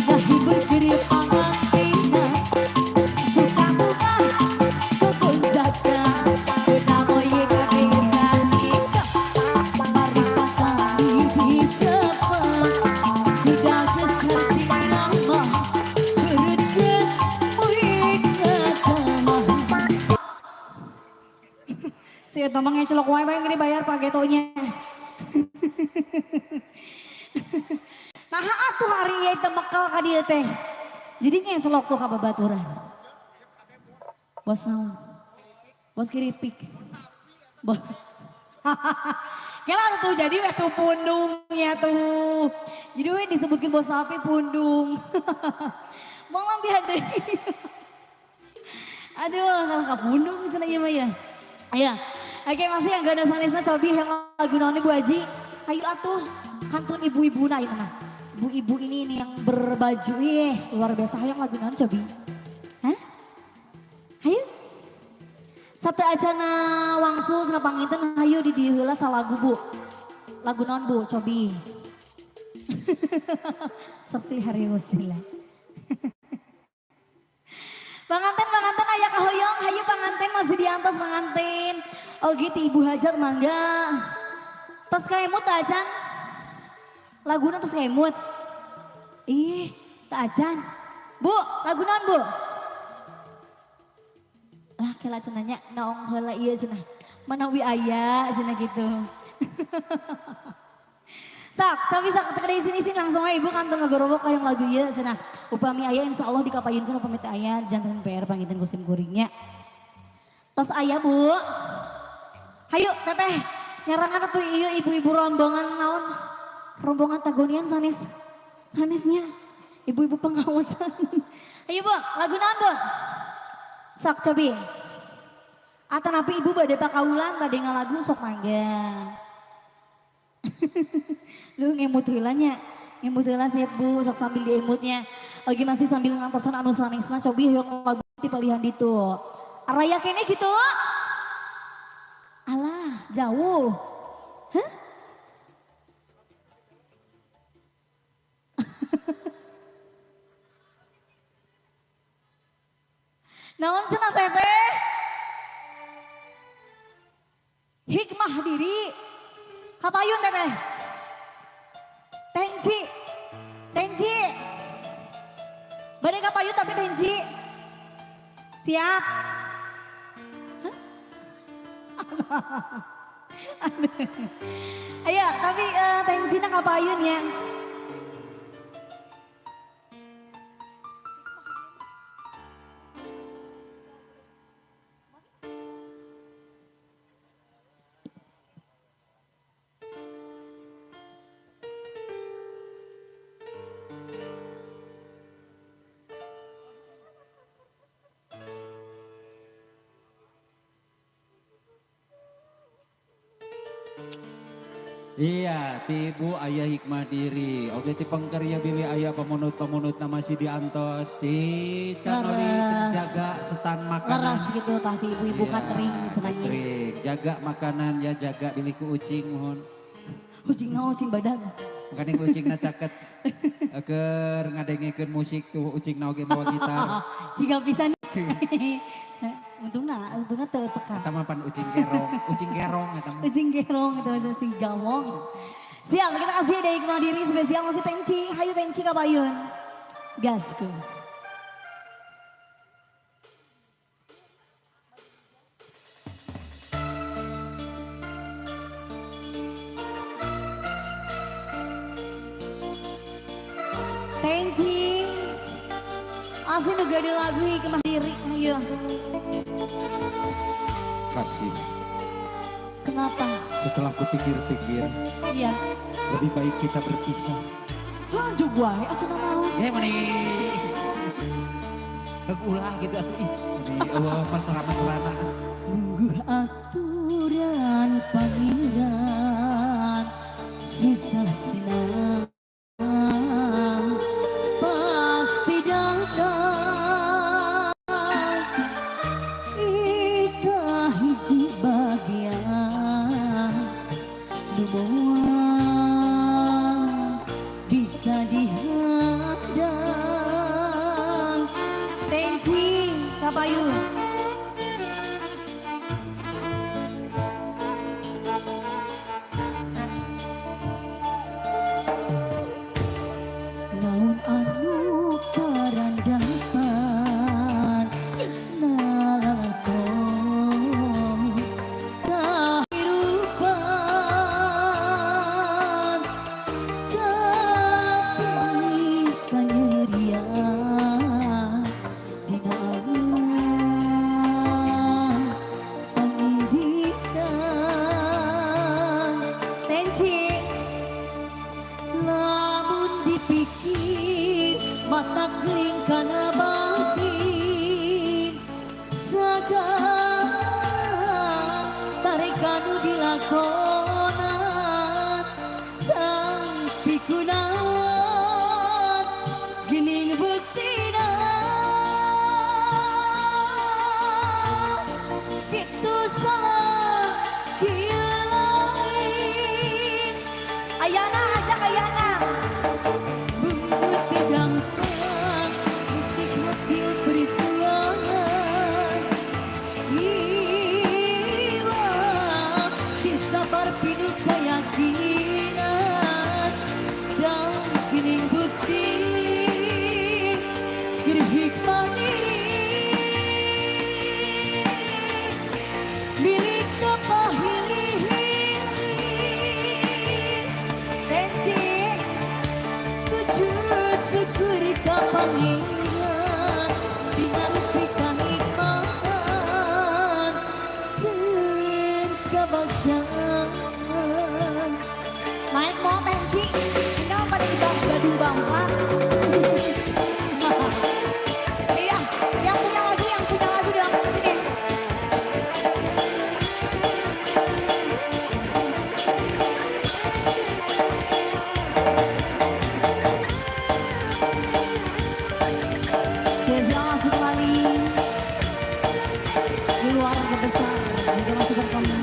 ngahibur keur pangantina, suka bunga kegonjakan, kuda moyek bisa nikah, paripatan di Jepang, kuda gesar kirama, nurutkeun moyek jalma. Si eta mah ngecelok wae bae ngene bayar pagetonya. Naha atuh hari ieu teh mekel ka dieu teh. Jadi ngecelok tuh ka babaturan. Bos naon? Bos kiripik. Bos. Kela tuh jadi we tuh pundungnya tuh. Jadi we disebutkin bos sapi pundung. Mau lambihan deui. Aduh, kalau ka pundung cenah ieu mah ya. Iya. Oke, masih yang gak ada sanesna cobi yang lagu naon Bu Haji. Hayu atuh kantun ibu-ibu na ieu mah. Ibu-ibu ini nih yang berbaju ih luar biasa hayang lagu naon cobi. Hah? Hayu. Satu acana wangsul cenah panginten hayu di dieu heula salagu Bu. Lagu naon Bu cobi. Sok silih hariwos heula. Panganten, panganten aya kahoyong, hayu panganten masih diantos panganten. Oh gitu ibu hajat mangga. Tos kaemut acan. Laguna tos kaemut. Ih, tak acan. Bu, lagu naon Bu? Lah kela cenah nya naong heula ieu cenah. Manawi aya cenah gitu. Sak, sami sak teu sini-sini langsung we ibu kantun ngagorowok hayang lagu ieu cenah. Upami aya insyaallah dikapayunkeun upami teu aya janten PR panginten ku sim kuringnya. Tos aya Bu. Hayu teteh nyarangan atuh ieu ibu-ibu rombongan naon? Rombongan Tagonian sanes. Sanesnya ibu-ibu pengawasan. Ayo Bu, lagu naon Bu? Sok cobi. Atanapi ibu bade pakaulan bade ngalagu sok mangga. Lu ngemut heula nya. Ngemut heula siap Bu, sok sambil diemutnya. Lagi masih sambil ngantosan anu sanesna cobi hoyong lagu ti palihan ditu. Araya kene gitu. Alah, jauh. Hah? Naon cenah teteh? Hikmah diri. Kapayun teteh. Tenci. Tenci. Bade kapayun tapi tenci. Siap. Hah? Ayo, tapi tencina kapayun ya. Iya, ti ibu ayah hikmah diri. Oke, ti pengkerya bilih ayah pemunut-pemunut nama masih diantos. Ti canoli penjaga setan makanan. Leras gitu tah ti ibu-ibu iya, catering sebenarnya. Catering, jaga makanan ya, jaga bilih ku ucing mohon. Ucing naon ucing badag. Makanya ucingna caket. Keur ngadengekeun musik tuh ucing na oge mawa gitar. Ciga pisan. Untungna, untungna teu peka. Eta mah pan ucing kerong eta mah. Ucing kerong eta mah ucing gamong. Siap, kita kasih ada hikmah diri spesial masih Tenci, hayu Tenci kapayun. Gasku. Tenci. Asli nu gade lagu hikmah diri, ayo. Kasih. Kenapa? Setelah kupikir-pikir, iya. Lebih baik kita berpisah. Lanjut wae atuh naon? Ya meni. Ulah gitu atuh ih. Meni eueuh mesra-mesrana. Nunggu aturan pangeran susah senang pasti datang. Ika hiji bagian nu moal bisa dihadang. Tensi kapayu. Naon anu karandapan nalakon kahirupan Mata kering kana batin segala tarikan nu dilakonan tapi kunaon geuning buktina kitu salah kieu lain. Ayana ajak ayana. Bukti gampang, bukti hasil perjuangan. Iwa, sabar pinuh keyakinan. Dan kini bukti hikmah diri milik kapahili. Tensi sujud syukur ka Pangeran dina rupi kanikmatan jeung kabagjaan. Naik mau tensi tinggal pada di Badung Bangla. Iya, yang punya lagu di langsung sini. Spesial sekali keluarga besar juga masih berkembang.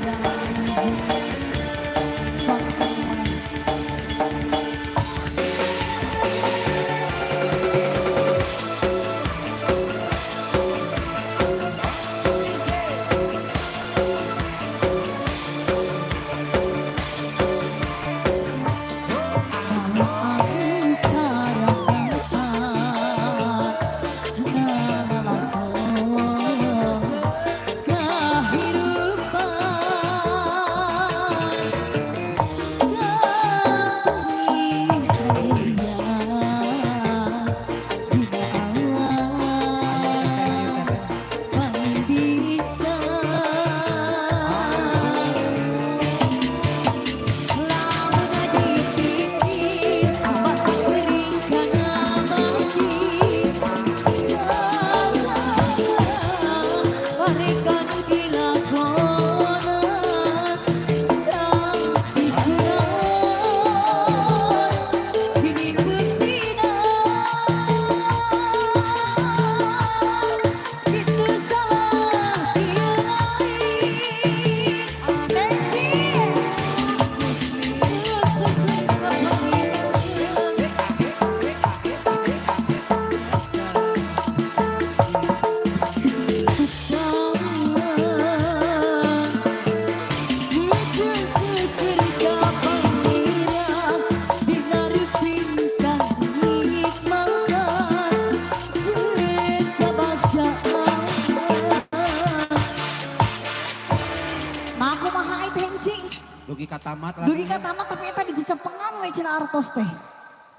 Dugi katamat lah. Dugi katamat tapi eta dicepengan we cenah artos teh.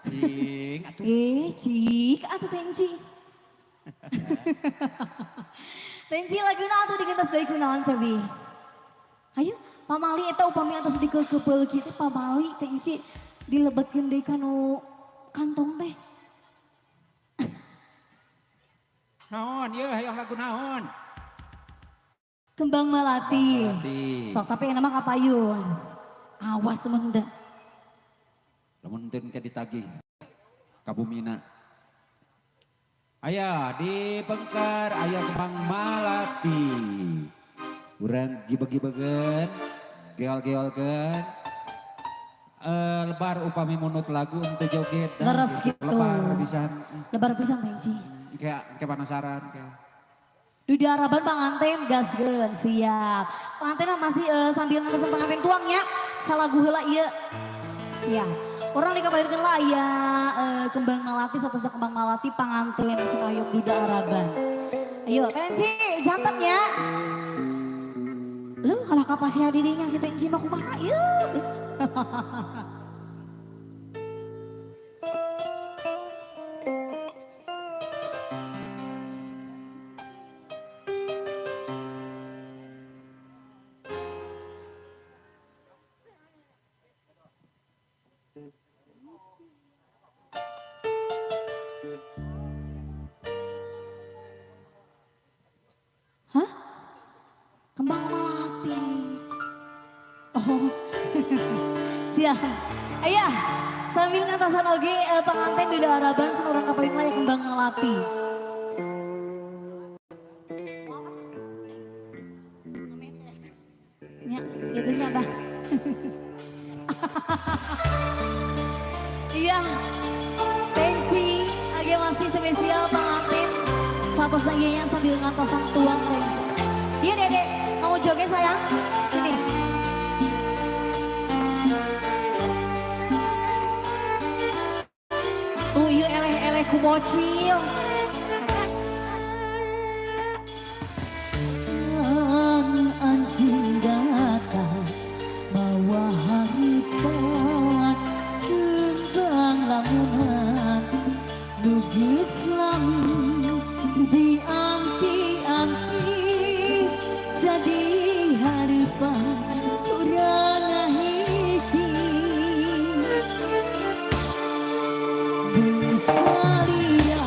Cing atuh. Cik atuh teh encing. Teh encing laguna atuh digentos deui kunaon cobi. Hayu pamali eta upami atos dikekepeul kitu pamali teh encing dilebetkeun deui kanu kantong teh. Naon ieu hayang lagu naon? Kembang Melati. Sok tapi yang nama kapayun. Awas menda. Lamun teu ke ditagih ka bumina. Aya di Pengker aya Kembang Melati. Urang gibeg-gibegen, geol-geolkeun. Lebar upami munut lagu untuk joget. Leres gitu. Lebar pisan. Lebar pisan teh. Kayak penasaran kayak. Duda Araban panganten gaskeun siap. Panganten masih sambil ngesen panganten tuangnya salagu heula ieu. Siap. Urang dikabayurkeun lah ya Kembang Melati satu Kembang Melati panganten sing Duda Araban. Ayo tensi jantan ya. Lu kalah kapasitas dirinya si tensi mah kumaha ieu. Hah? Kembang melati. Oh, siap. Ayah, sambil ngatasan oge pengantin di daerah ban urang kapayun lah ya kembang melati. Ya, gitu nya bah. Iya, penci, agak masih spesial pengantin. Satu lagi yang sambil ngatasan tuang. Iya dedek, mau joget sayang? Sini. Tuh iya eleh-eleh ku bocil. Anjing datang bawa harapan kembang lamunan lugis lami dianti-anti jadi harapan urang hiji Besaria.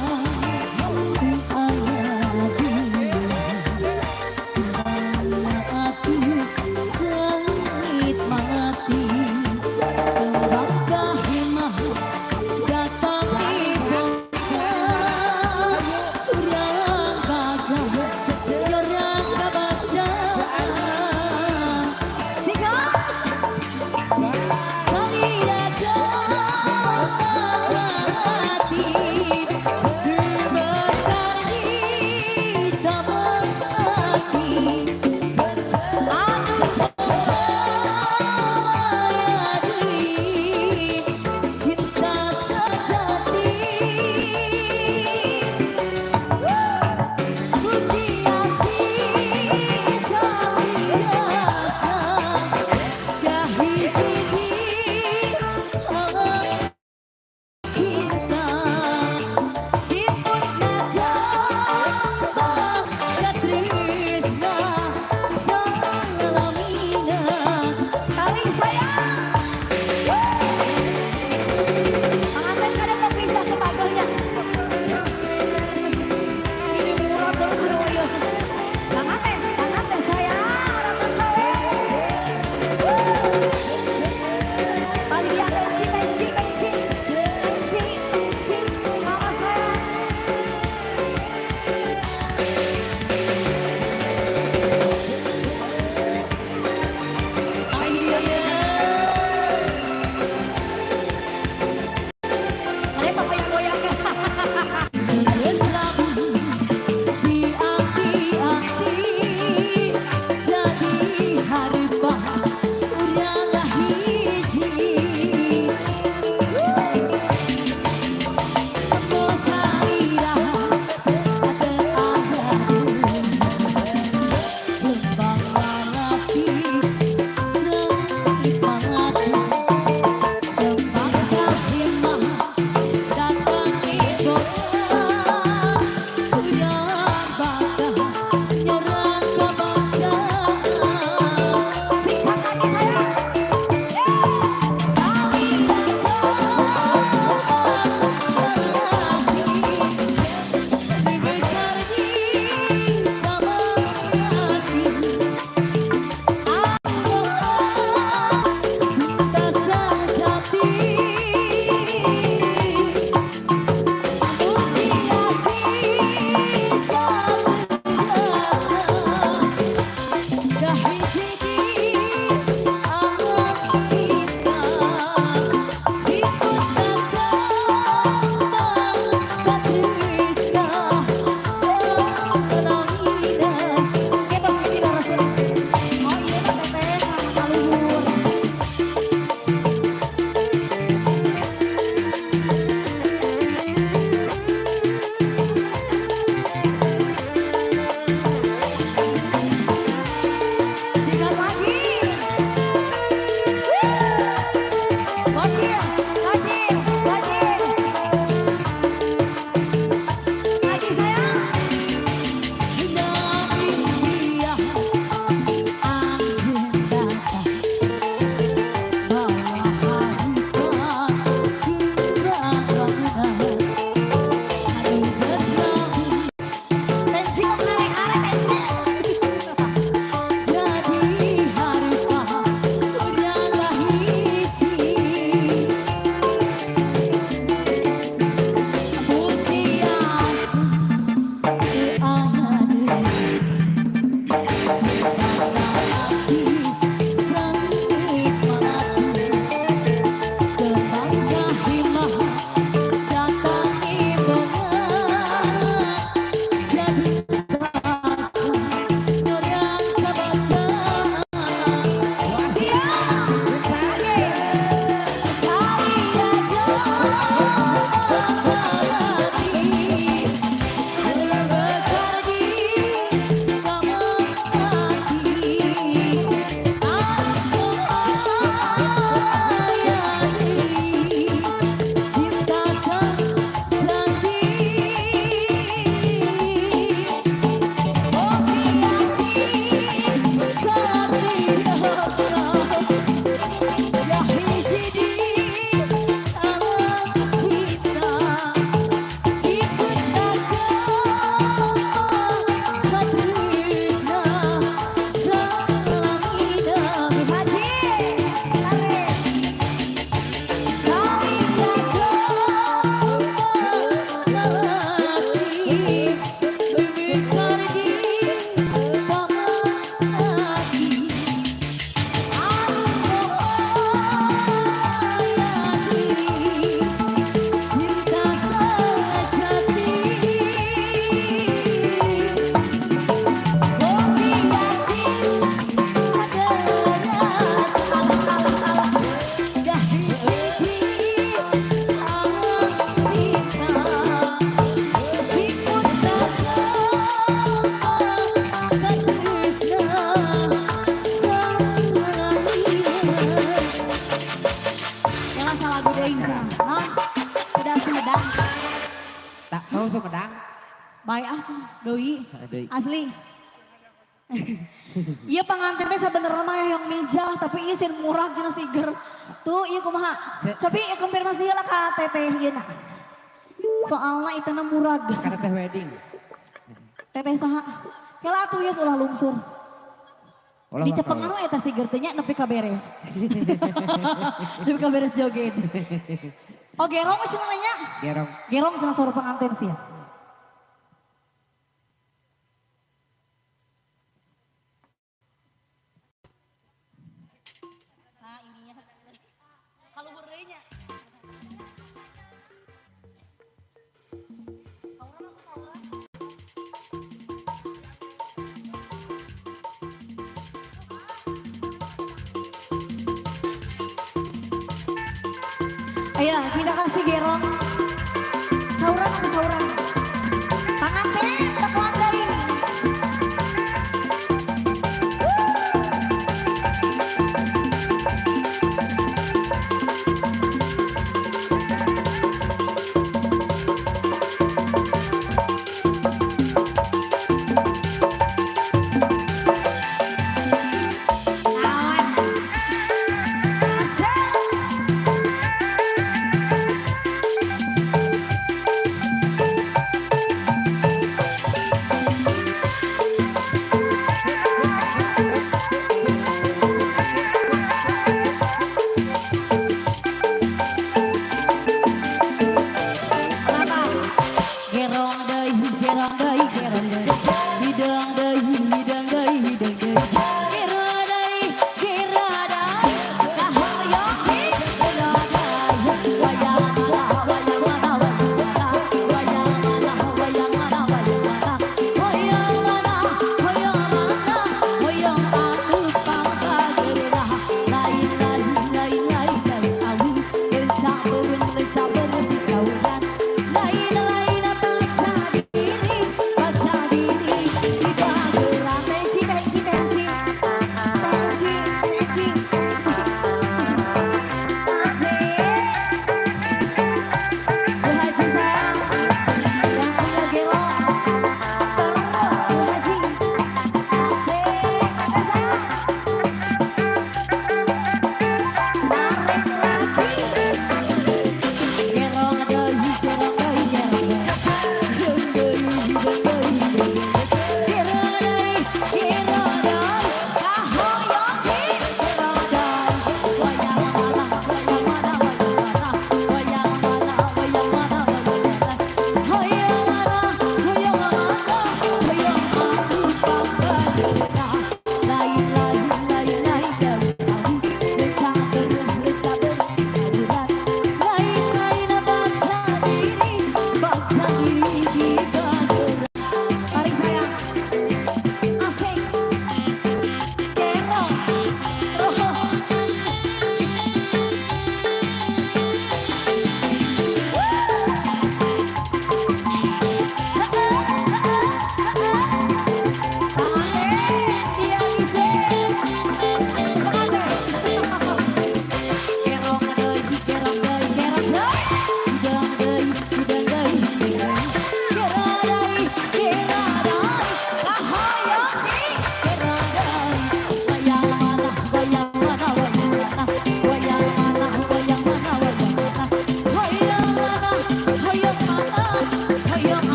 Tahu Sumedang. Baik ah cenah, deui. Deui. Asli. Iya panganten teh sebenarnya mah yang meja tapi ieu sieun murah cenah siger. Tuh ieu kumaha? Cobi konfirmasi heula ka teteh ieu na. Soalna itu na murag. Kata teh wedding. Teteh saha? Kela atuh geus ulah lungsur. Ulah Di cepengan we eta siger teh nya nepi ka beres. Nepi ka beres joget. Oh gerong cenah nya. Gerong. Gerong cenah suara pengantin sih. Nah ininya. Kalau nya. Ayo kita kasih gerong. Sauran atau sauran? Panganten tepuan deui. Awan. Asik.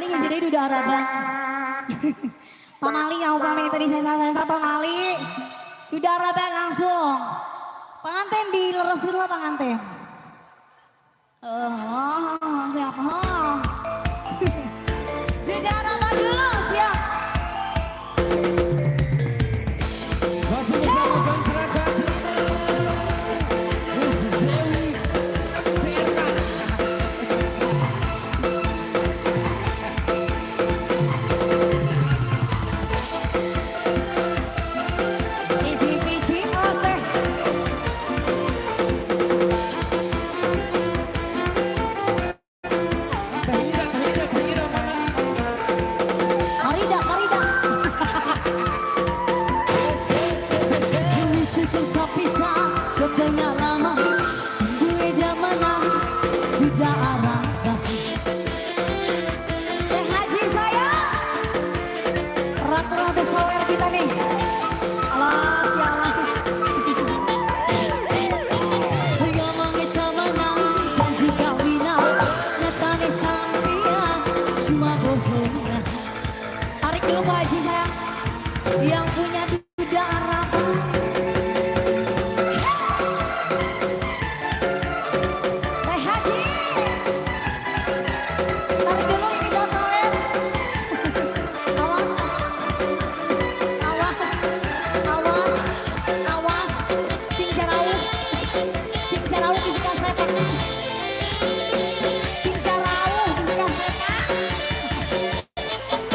hiji deui Duda Araba. Pamali yang upami tadi saya pamali. Duda Araba langsung. Panganten dileresin lah panganten. Oh, siap. Oh. Duda Araba dulu, siap. Masih bersama Kontra Katrina. Dewi BRK. Pici-pici, awas teh. Teh Ira, Teh Ira, Teh Ira mana? Karida, karida. Susah pengalaman, gue mana Duda Araba. Teh Haji saya, ratu-ratu sawer kita nih. Alah, sialah. Ngomong itu menang, janji kawinan, nyatane sampean cuma bohongan. Tarik dulu Bu Haji sayang, yang punya Duda Araba. Teh Haji, tarik dulu ini Bos Sawer. Awas, awas, awas, awas, cing jarauh, cing jarauh bisi kasepak. Cing jarauh bisi kasepak.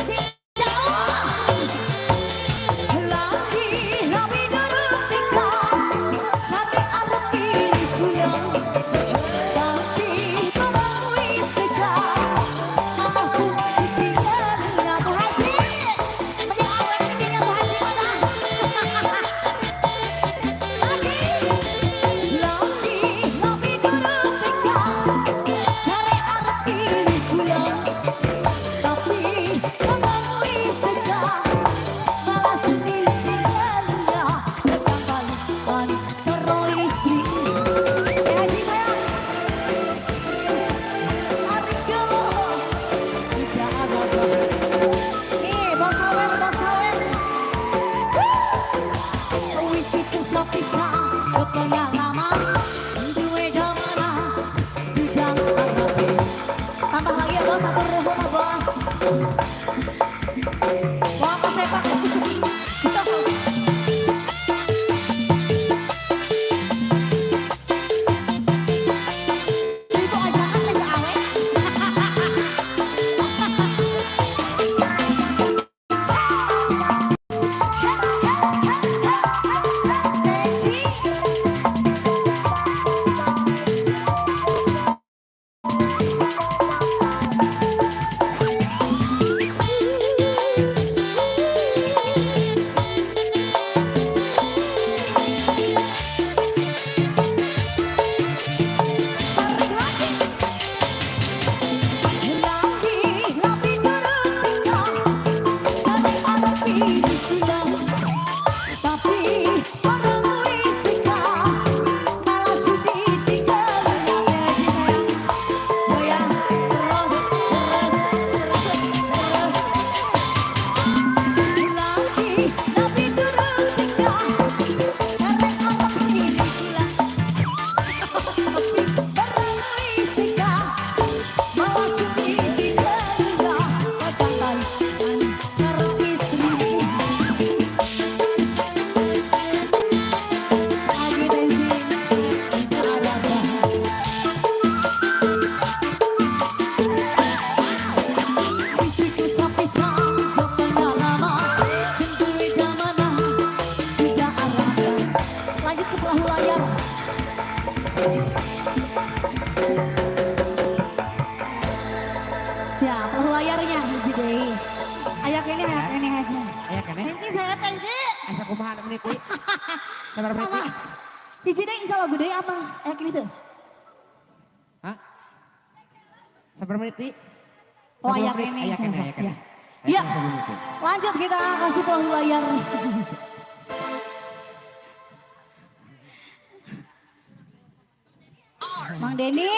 Cing jarauh. Lagi nabi nurut tika, sate arep pilih pulang. Tapi barang wis teka, langsung ditinggal Bu Haji. Mending awet ditinggal Bu Haji mana? Lagi, lagi nabi nurut tika, sate arep pilih pulang. Tapi barang wis teka, langsung ditinggal tekan balik wani karo istri. Eh Haji sayang. Tarik dulu. Tidak ada. Nih, Bos Sawer, Bos Sawer. Wis itu sapisah pengalaman, duwe damana Duda Araba. Tambah lagi ya Bos, satu ruhun ya Bos. Wah, apa sepak. Itu ajakan teh gak awet. Tensi. Tarik lagi. Lagi, lagi nurut tingkah, sate arep pilih pulang. Tapi orang wis teka, malah sudi tinggal. Ya Haji sayang, goyang terus, terus, terus, terus. Lagi, tapi turut tingkah, sate arep pilih pulang. Tapi orang wis teka, malah sudi tinggal. Tekan balik karo istri. Lagi Desi, Duda Araba. Bisiku sapisah pengalaman, tentu damana Duda Araba. Lanjut ke perahu layar. Siap, perahu layarnya hiji deui. Ayak ini, ayak ini, ayak ini. Aya keneh. Tensi saya tensi. Asa kumaha menit deui? Sabar menit Apa? deui. Hiji deui isa lagu deui apa? Ayak ini tuh. Hah? Sabar menit deui. Oh, Sepuluh ayak menit, ini. Aya keneh, aya keneh. Ya. Aya keneh 10 menit deui. Lanjut kita kasih perahu layar. Mang Denny.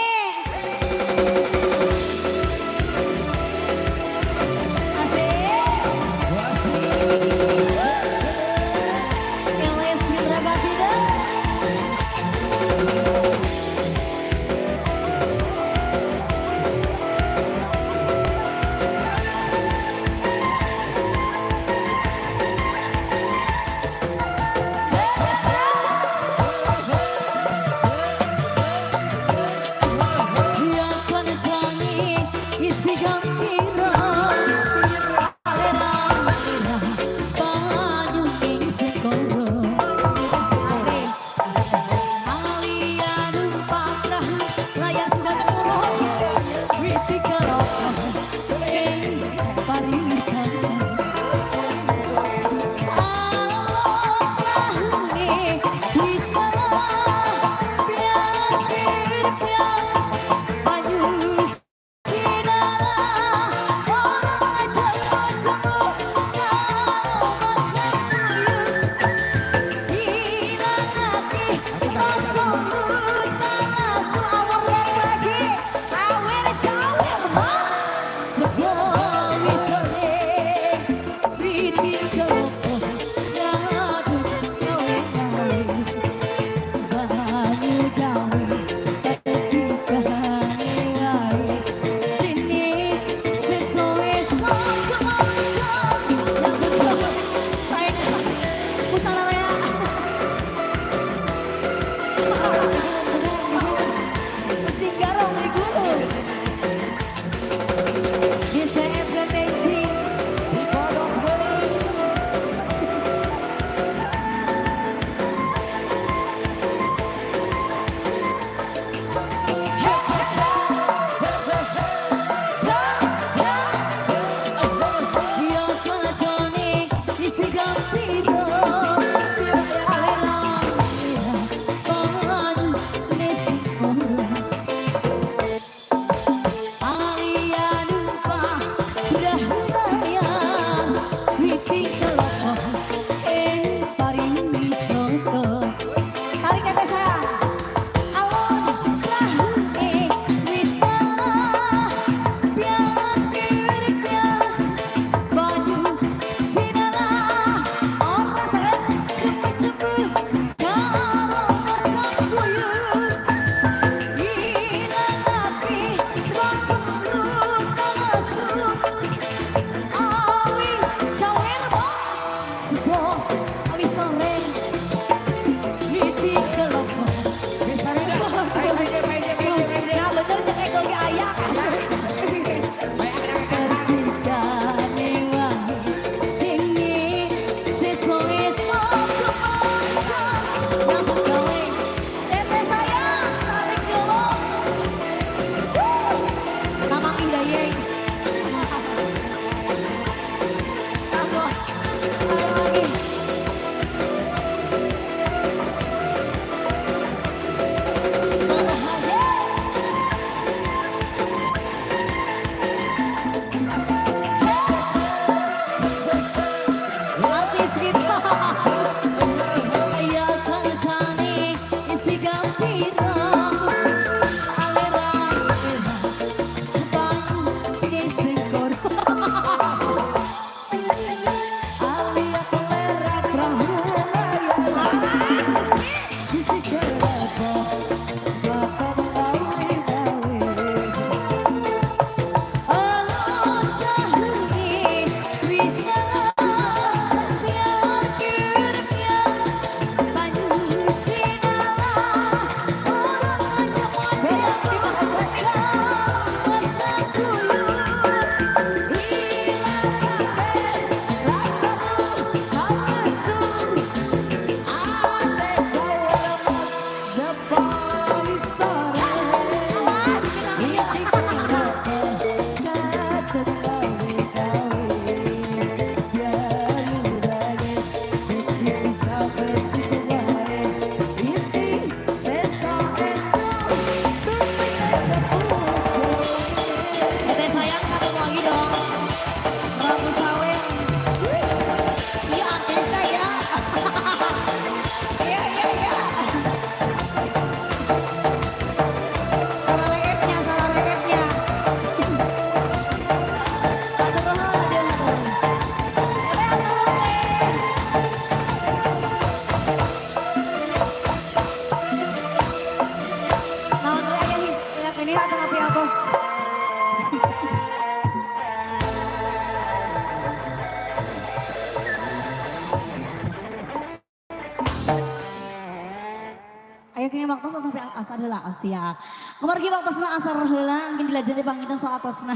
Asar heula, oh, siap. Kumargi waktosna asar heula, mungkin dilajeng panginten soal atosna.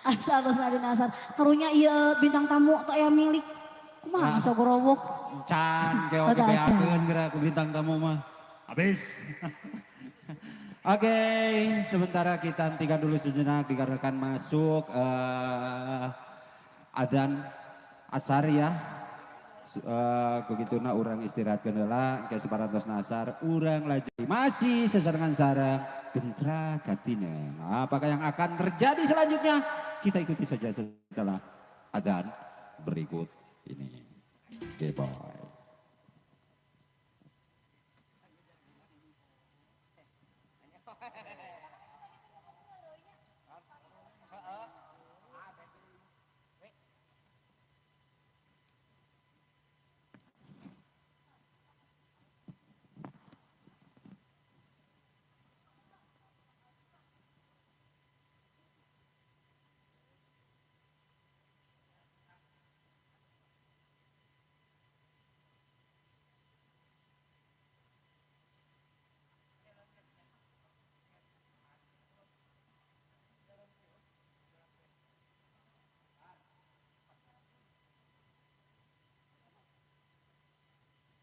Asar atosna dina asar. Karunya ieu bintang tamu teu aya milik. Kumaha masa gorowok? Can, ke Oh, oke teu acan. Beakeun geura ku bintang tamu mah. Habis. Oke, sementara kita hentikan dulu sejenak dikarenakan masuk adzan asar ya. Begituna urang istirahat heula ke separantos asar urang lajeng masih sesarengan sareng Gentra Katineng. Apakah yang akan terjadi selanjutnya? Kita ikuti saja setelah adzan berikut ini. Oke, boy.